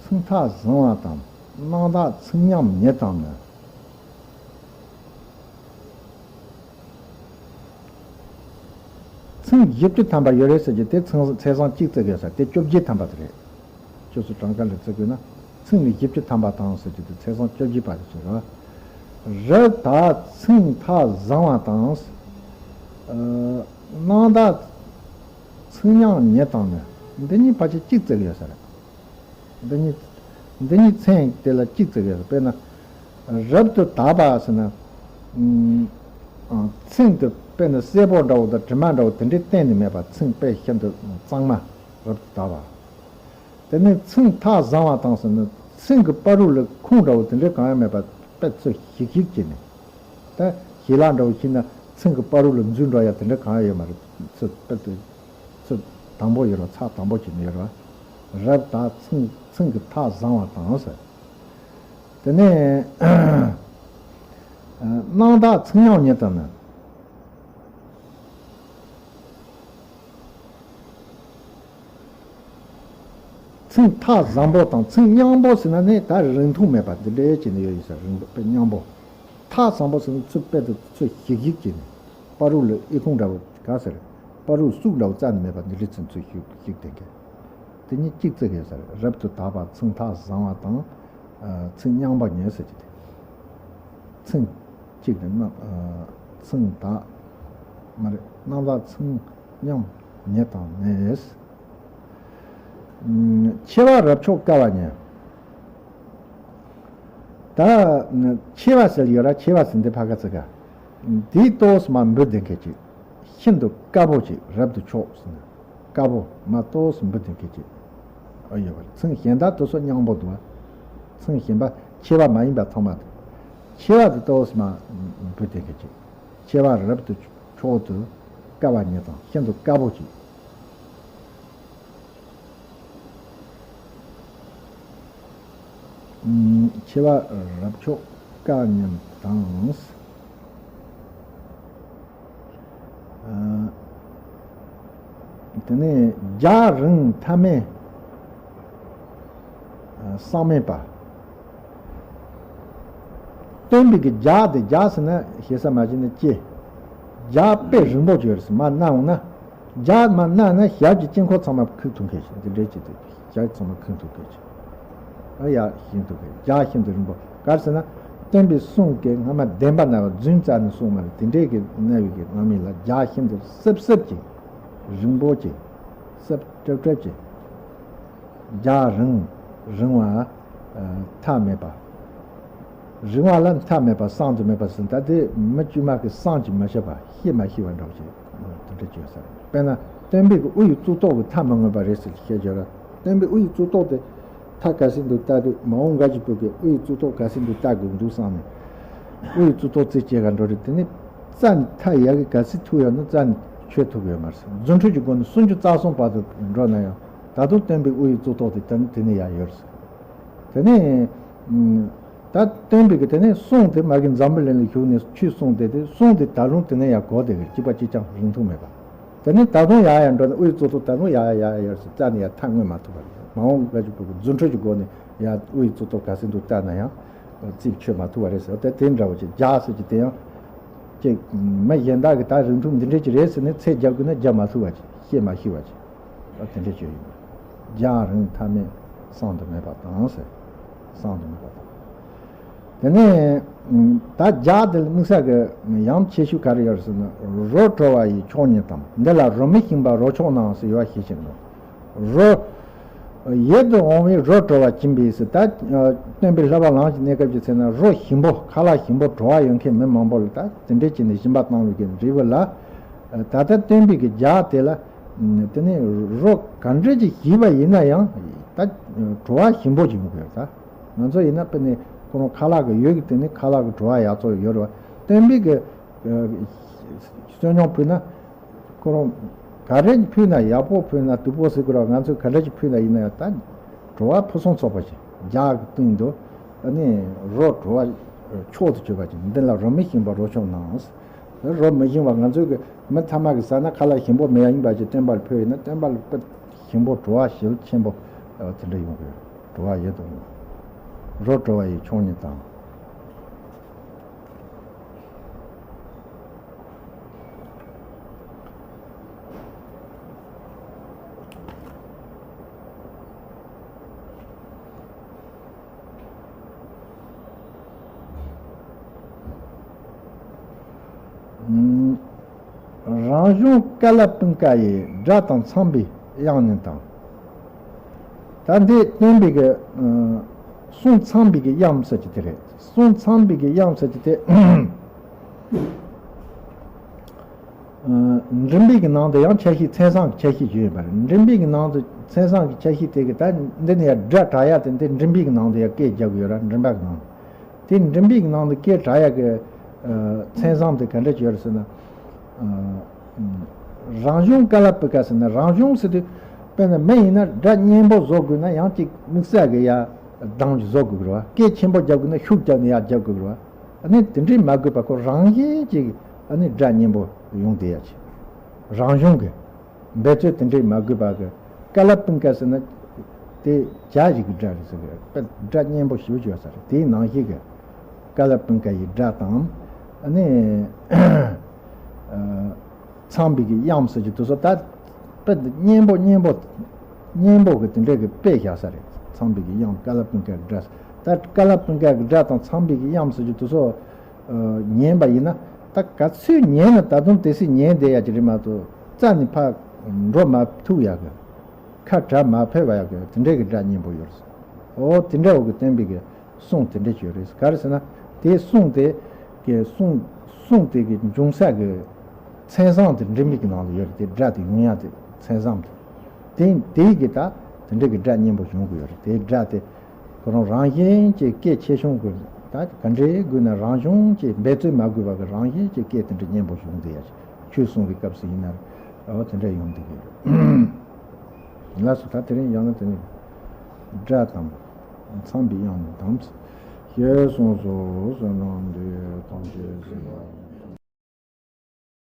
ཚེགས་མཐའ་བཟང་བ་དང་། སྣང་བཏགས་ཚེགས་མཉམ་ཉིད་དང་ནི། ཚེགས་བཞི་བཅུ་ཐམ་པ་ཡོད་རེད་ཟེར་གྱི་དེ་ཚེགས་ཚེགས་བཟང་གཅིག་བརྩི་གི་ཡོད་ས་དེ་བཅོ་བརྒྱད་ཐམ་པ་དེ་རེད། བཅུ་གསུམ་གྲངས་ཀ་ལ་བརྩི་དགོས་ན་ཚེགས་ནི་བཞི་བཅུ་ཐམ་པ་དང་ཟེར་གྱི་དེ་ཚེགས་བཟང་བཅོ་བརྒྱད་པ་དེ་བྱེད་རོགས། རབ་བཏགས་ཚེགས་མཐའ་བཟང་བ་དང་། སྣང་བཏགས་ཚེགས་མཉམ་ཉིད་དང་ནི། འདི་གཉིས་ཕལ་ཆེར་གཅིག་བརྩི་གི་ཡོད་ས་རེད། འདི་གཉིས། འདི་གཉིས་ཚེགས་དེ་ལ་གཅིག་བརྩི་གི་ཡོད་ས། དཔེར་ན། རབ་ཏུ་བཏགས་པ་ཟེར་ན། ཨ། ཚེགས་དེ་དཔེར་ན་སེར་པོ་འདྲ་བོ་དང་དྲི་མ་འདྲ་བོ་དེ་འདྲའི་གཏན་ནས་མེད་པ། ཚེགས་དཔེ་ཤིན་ཏུ་གཙང་མ། རབ་ཏུ་བཏགས་པ། དེ་ནས་ཚེགས་མཐའ་བཟང་བ་དང་ཟེར་ན་ཚེགས་ཀྱི་བར་རུ་ལ་ཁུངས་འདྲ་བོ་དེ་འདྲའི་གང་ཡང་མེད་པ། དཔེ་ཚོས་ཤིག་ཤིག་བྱས་ནས། ད་ཞལ་ལག་འདྲ་བོ་ཤེས་ན་ཚེགས་ཀྱི་བར་རུ་ལ་འཛུལ་འགྲོ་ཡ་དེ་འདྲ་གང་ཡང་ཡོད་མ་རེད། ཚོས་དཔེ་ཚོས། ཚོས་དང་པོ་ཡོད་ར། ཚགས་དང་པོ་བྱས་ནས་ཡོད་ར། རབ་བཏགས་ཚེགས་ཚེགས་ཀྱི་མཐའ་བཟང་བ་དང་ཟེར། དེ་ནས་སྣང་བཏགས་ཚེགས་མཉམ་ཉིད་དང་ནི། ཚེགས་མཐའ་བཟང་པོ་དང་ཚེགས་མཉམ་པོ་ཟེར་ན་ནི་ད་རིང་ཐུང་མེད་པ་འདི་འདྲའི་བྱས་ནས་ཡོད་ཡིན་ས། རིང་པོ་དཔེ་མཉམ་པོ། མཐའ་བཟང་པོ་ཟེར་ན་ཚོས་དཔེ་དེ་ཚོས་ཤིག་ཤིག་བྱས་ནས། བར་རུ་ལ་ཨི་ཁུང་འདྲ་བོ་ག་ཟེར། བར་རུ་སུག་འདྲ་བོ་རྩ་ནས་མེད་པ་འདི་འདྲའི་ཚེགས་ཚོས་ཤིག་ཤིག་བསྟན་མཁན། དེ་གཉིས་གཅིག་བརྩི་གི་ཡོད་ས་རེད། རབ་ཏུ་བཏགས་པ་ཚེགས་མཐའ་བཟང་བ་དང་། ཚེགས་མཉམ་པ་ཉིད་ཟེར་གྱི་དེ། ཚེགས་གཅིག་ནི་རྣམ། ཚེགས་དག་མ་རེད། རྣམ་དག་ཚེགས་མཉམ་ཉིད་དང་ནི། མཆེ་བ་རབ་མཆོག་དཀར་བ་ཉིད། ད་མཆེ་བ་ཟེར་ཡོད་ར། མཆེ་བ་ཟེར་འདི་ཕ་ག་ཚིག་ག་འདི་ཏོག་ཙམ་མ་འབུད་ལྡན་མཁན་ཅིག་ཤིན་ཏུ་དཀར་པོ་ཅིག་རབ་ཏུ་ཕྱོགས་ཟེར་ན། དཀར་པོ་མ་ཏོག་ཙམ་འབུད་དེ་སྐད་ཅིག་ཨ་ཡོད་པ། ཚིག་གཞན་དག་དེ་ཚོ་སྙན་པོ་འདུག་བ། ཚིག་གཞན་པ་ཆེ་བ་མ་ཡིན་པ་ཚང་མ་འདུག་ཆེ་བ་དེ་ཏོག་ཙམ་མ་འབུད་དེ་སྐད་ཅིག་ཆེ་བ་རབ་ཏུ་ཕྱོགས་སུ་དཀའ་བ་ཉེ་དང་ཤིན་ཏུ་དཀར་པོ་ཅིག་ཆེ་བ་རབ་ཕྱོགས་དཀའ་ཉམས་དང་། དེ་ནས་རྒྱ་རིང་ཐ་མལ་བསམ་མེད་པ། སྟོན་པའི་གི་རྒྱ་དེ་རྒྱ་ཟེར་ན་ཞེ་ས་མ་བྱས་ན་ལྕེ། རྒྱ་དཔེ་རིང་པོ་ཅིག་ཡོད་རེད་ཟེར་མར་མནན་འོང་ན། རྒྱ་མར་མནན་ན་ཞབས་ཀྱི་དཀྱིལ་འཁོར་ཚང་མ་ཁུག་ཐུབ་མཁན་ཞིག་འདི་འདྲའི་ཅིག་འདུག་ཞབས་ཚང་མ་ཁུག་ཐུབ་མཁན་ཞིག་ཨ་ཡ་ཤིན་ཏུ་གི་རྒྱ་ཤིན་ཏུ་རིང་པོ། ག་རེ་ཟེར་ན། སྟོན་པའི་གསུང་གི་སྔ་མ་བདེན་པ་རྣ་བར་རྫུན་རྩ་ནས་གསུངས་མ་རེད། དེ་འདྲའི་གི་རྣ་བའི་གི་སྣང་མེད་ལ་རྒྱ་ཤིན་ཏུ་སྲིབ་སྲིབ་ཅིག་རིང་པོ་ཅིག་སྲིབ་ཀྲིབ་ཀྲིབ་ཅིག་རྒྱ་རིང་། རིང་བ། མཐའ་མེད་པ། རིང་བ་ལ་མཐའ་མེད་པ་བསམ་དུ་མེད་པ་ཟེར། ད་དེ་མི་དཀྱུས་མ་གི་བསམ་གྱིས་མི་ཁྱབ་པ་ཤེས་མ་ཤེས་པ་འདྲ་བོ་ཞིག་དེ་འདྲ་བརྗོད་ས་རེད། དཔེར་ན་སྟོན་པའི་གི་དབུ་ཡི་གཙུག་ཏོར་གི་མཐའ་མི་མངོན་པ་རེད་ཟེར་བཤད་རྒྱུ་ར། སྟོན་པའི་དབུ་ཡི་གཙུག་ཏོར་དེ་མཐའ་ག་ཚོད་འདུག་ལྟ་དུས་མ་འོངས་འགའ་ཞིག་བོད་ཀྱི་དབུ་ཡི་གཙུག་ཏོར་ག་ཚོད་འདུག་ལྟ་དགོས་འདུག་བསམ་ནས། དབུ་ཡི་གཙུག་ཏོར་རྩིས་བྱེད་ག་འགྲོ་རེད། དེ་ནི་རྩ་ནས་མཐའ་ཡ་གི་ག་ཚོད་ཐུག་ཡོད་ན་རྩ་ནས་ཆོད་ཐུབ་ཡོད་མ་རེད། རྫུ་འཕྲུལ་གྱི་སྒོ་ནས་སུམ་ཅུ་རྩ་གསུམ་བར་དུ་འགྲོ་ན་ཡང་ད་དུང་སྟོན་པའི་དབུ་ཡི་གཙུག་ཏོར་དེ་དེ་ནི་ཡ་ཡོད་རེད། དེ་ནས་ད་སྟོན་པའི་གི་དེ་ནས་གསུང་དེ་མ་གི་འཛམ་བུ་གླིང་ལ་བཞུགས་ནས་ཆོས་གསུང་དེ་དེ་གསུང་དེ་ད་རུང་དེ་ནས་ཡང་གོ་བསྡད་གི་གཅིག་པ་གཅིག་རྐྱང་རིང་ཐུང་མེད་པ། དེ་ནས་ད་དུང་ཡར་ཡར་འགྲོ་ན་དབུས་གཙུག་ཏོར་ད་དུང་ཡར་ཡར་ཡར་ཡར་སུ་རྩ་ནས་ཡར་མཐའ་མངོན་མ་ཐུབ་པ་རེད། མ་འོངས་པ་ཅིག་བོད་ཀྱི་རྫུ་འཕྲུལ་གྱི་སྒོ་ནས་ཡར་དབུས་གཙུག་ཏོར་ག་ཚོད་འདུག་བལྟས་ན་ཡང་རྩིས་ཆོད་མ་ཐུབ་པ་རེད་ཟེར། དེ་དེ་འདྲ་བོ་ཅིག་རྒྱ་ཟེར་གྱི་དེ་ཡང་ཅིག་མི་གཞན་དག་གི་ད་རིང་ཐུང་འདི་འདྲས་ཅིག་རེད་ཟེར་ནས་ཚད་རྒྱབ་དགོས་ན་རྒྱབ་མ་ཐུབ་པ་ཅིག་ཤེས་མ་ཤེས་པ་ཅིག་ཨ་དེ་འདྲས་ཅིག་ཡིན། རྒྱང་རིང་མཐའ་མེད་བསམ་དུ་མེད་པ་དང་ཟེར། བསམ་དུ་མེད་པ་དང་། དེ་ནས་ད་རྒྱ་དེ་ལ་དམིགས་བསལ་གྱི་ཡང་ཆེ་ཤོས་ག་རེ་ཡོད་ཟེར་ན། རོ་བྲོ་བ་ཡི་མཆོག་ཉིད་དང་། འདི་ལ་རོ་མི་ཞིམ་པ་རོ་མཆོག་སྣང་ཟེར་ཡོད་ཤེས་ཤིང་ནོ། རོ། ཡིད་དུ་འོང་བའི་རོ་བྲོ་བ་སྦྱིན་པའི་ཟེར། ད་སྟོན་པའི་བསླབ་པ་ལམ་གྱི་གནས་སྐབས་ཀྱི་ཚེ་ན་རོ་ཞིམ་པོ་ཁ་ལག་ཞིམ་པོ་བྲོ་བ་ཡོད་མཁན་མི་མང་པོ་ལ་ད་དེ་འདྲས་བྱས་ནས་སྦྱིན་པ་བཏང་བའི་གི་འབྲས་བུ་ལ། ད་ལྟ་སྟོན་པའི་གི་རྒྱ་དེ་ལ། དེ་ནས་རོ་ག་འདྲ་ཅིག་ཞིག་པ་ཡིན་ན་ཡང་ད་བྲོ་བ་ཞིམ་པོ་ཅིག་ཡོང་གི་ཡོད། ད་ང་ཚོ་ཡིན་ན་དཔེར་ན་ཁོ་རང་ཁ་ལག་གི་ཡོད་གི་དེ་ནས་ཁ་ལག་གི་བྲོ་བ་ཡག་ཚོ་ཡོད་རེད་བ། སྟོན་པའི་གི་བསོད་སྙོམས་ཕུལ་ན། ཁོ་རང་ག་རེ་ཕུལ་ན་ཡག་པོ་ཕུལ་ན་སྡུག་པོ་ཟེར་དགོས་ར། ང་ཚོས་ག་འདྲ་ཅིག་ཕུལ་ན་ཡིན་ན་ཡང་ད་བྲོ་བ་ཕུན་སུམ་ཚོགས་པ་ཞིག་རྒྱ་གི་སྟེང་དུ་ཨ་ནི་རོ་བྲོ་བ་མཆོག་ཏུ་གྱུར་པ་ཅིག་འདི་ལ་རོ་མི་ཞིམ་པ་རོ་མཆོག་སྣང་། རོ་མི་ཞིམ་པ་ང་ཚོའི་གི་མི་ཐ་མ་གི་ཟ་ན་ཁ་ལག་ཞིམ་པོ་མེད་ཡ་ཡིན་པ་ཅིག་སྟོན་པར་ཕུལ་ཡིན་ན་སྟོན་པ་ལ་དཔེ་ཞིམ་པོ་བྲོ་བ་ཞིབ་ཆེན་པོ་དེ་འདྲ་ཡོང་གི་རོ་བྲོ་བ་ཡོད་དོ། རོ་བྲོ་བ་ཡི་མཆོག་ཉིད་དང་། རང་གཞུང་ཀ་ལ་པིང་ཀ་ཡི་སྒྲ་དང་འཚམས་པའི་དབྱངས་ཉིད་དང་། ད་འདི་སྟོན་པའི་གི་གསུང་འཚམས་པའི་གི་དབྱངས་ཟེར་གྱི་དེ་རེད། གསུང་འཚམས་པའི་གི་དབྱངས་ཟེར་གྱི་དེ། མགྲིན་པའི་གི་ནང་དུ་ཡང་ཆ་ཤས་མཚན་བཟང་གི་ཆ་ཤས་ཞིག་ཡོད་པ་རེད། མགྲིན་པའི་གི་ནང་དུ་མཚན་བཟང་གི་ཆ་ཤས་དེ་གི་ད་འདི་ནས་ཡང་སྒྲ་གྲགས་ཡ་དེ་འདི་མགྲིན་པའི་གི་ནང་དུ་ཡང་སྐད་རྒྱག་གི་ཡོད་ར། མགྲིན་པ་གི་ནང་དུ། དེ་མགྲིན་པའི་གི་ནང་དུ་སྐད་གྲགས་ཡ་གི་མཚན་བཟང་དེ་ག་འདྲ་ཅིག་ཡོད་རེད་ཟེར་ན། རང་གཞུང་ཀ་ལ་པི་ཀ་ཟེར་ན་རང་གཞུང་ཟེར་དུས་དཔེར་ན་མི་ཡིན་ན་སྒྲ་སྙན་པོ་བཟོ་དགོས་ན་ཡང་ཅིག་དམིགས་བསལ་གི་ཡ་གདངས་ཅིག་བཟོ་དགོས་ཀྱི་རེད་བ། སྐད་ཆེན་པོ་རྒྱབ་དགོས་ན་ཤུགས་རྒྱབ་ནས་ཡར་རྒྱབ་དགོས་ཀྱི་རེད་བ། ཨ་ནི་དེ་འདྲས་མ་དགོས་པ་ཁོ་རང་བཞིན་གྱིས་ཨ་ནི་སྒྲ་སྙན་པོ་ཡོང་བསྡད་ཡ་ཅིག་རང་གཞུང་གི་འབད་རྩོལ་དེ་འདྲས་མ་དགོས་པ་གི་ཀ་ལ་པིང་ཀ་ཟེར་ན་དེ་བྱ་ཞིག་གི་སྒྲ་རེད་ཟེར་གི་རེད། སྒྲ་སྙན་པོ་ཞེ་པོ་ཅིག་ཡོད་ས་རེད། དེའི་ནང་བཞིན་གི་ཀ་ལ་པིང་ཀ་ཡི་སྒྲ་དང་ཨ་ནི། འཚམས་པའི་གི་དབྱངས་ཟེར་གྱི་དེ་ཚོ་ད་དཔེ་སྙན་པོ་སྙན་པོ་སྙན་པོ་གི་དེ་འདྲའི་གི་དཔེ་བཞག་ས་རེད། འཚམས་པའི་གི་དབྱངས་ཀ་ལ་པིང་ཀའི་སྒྲ། ད་ཀ་ལ་པིང་ཀའི་སྒྲ་དང་འཚམས་པའི་གི་དབྱངས་ཟེར་གྱི་དེ་ཚོ་ཉན་པ་ཡིན་ན་ད་ག་ཚོད་ཉན་ན་ད་དུང་དེ་སྲིད་ཉན་བསྡད་ཡ་གི་རེད་མ་གཏོགས་རྩ་ནས་ཕར་འགྲོ་མ་ཐུབ་ཡ་གི་ཁ་བྲལ་མ་ཕེབས་པ་ཡ་གི་དེ་འདྲའི་གི་སྒྲ་སྙན་པོ་ཡོད་རེད། འོ་དེ་འདྲ་བོ་གི་སྟོན་པའི་གི་གསུང་དེ་འདྲ་ཅིག་ཡོད་རེད། ག་རེ་ཟེར་ན་དེའི་གསུང་དེ་གི་གསུང་གསུང་དེ་གི་འབྱུང་ས་གི་ མཚན་བཟང་དེ་འབྲི་མིག་གི་ནང་ལ་ཡོད་རེད། དེ་སྒྲ་དེ་ཡོང་ཡ་དེ་མཚན་བཟང་དེ། དེ་དེའི་གི་ད་དེ་འདྲ་གི་སྒྲ་སྙན་པོ་བྱུང་གི་ཡོད་རེད། དེའི་སྒྲ་དེ་ཁོ་རང་རང་བཞིན་གྱིས་སྐད་ཆེ་ཆུང་གི་ད་ག་འདྲའི་དགོས་ན་རང་བྱུང་གི་འབད་རྩོལ་མ་དགོས་པ་གི་རང་བཞིན་གྱིས་སྐད་དེ་འདྲ་སྙན་པོ་བྱུང་དེ་ཡ། ཆོས་གསུང་གི་སྐབས་སུ་ཡིན་ན་ཨོ་དེ་འདྲ་ཡོང་དེ་གི་རེད། ལགས་སོ། ད་དེ་རིང་ཡང་ན་དེ་ནི་སྒྲ་དང་མཚམས་པའི་དབྱངས་ནི་དམ། ཞེས་གསུངས་སོ། བསོད་ནམས་འདི་ཐམས་ཅད་གཟིགས་པ།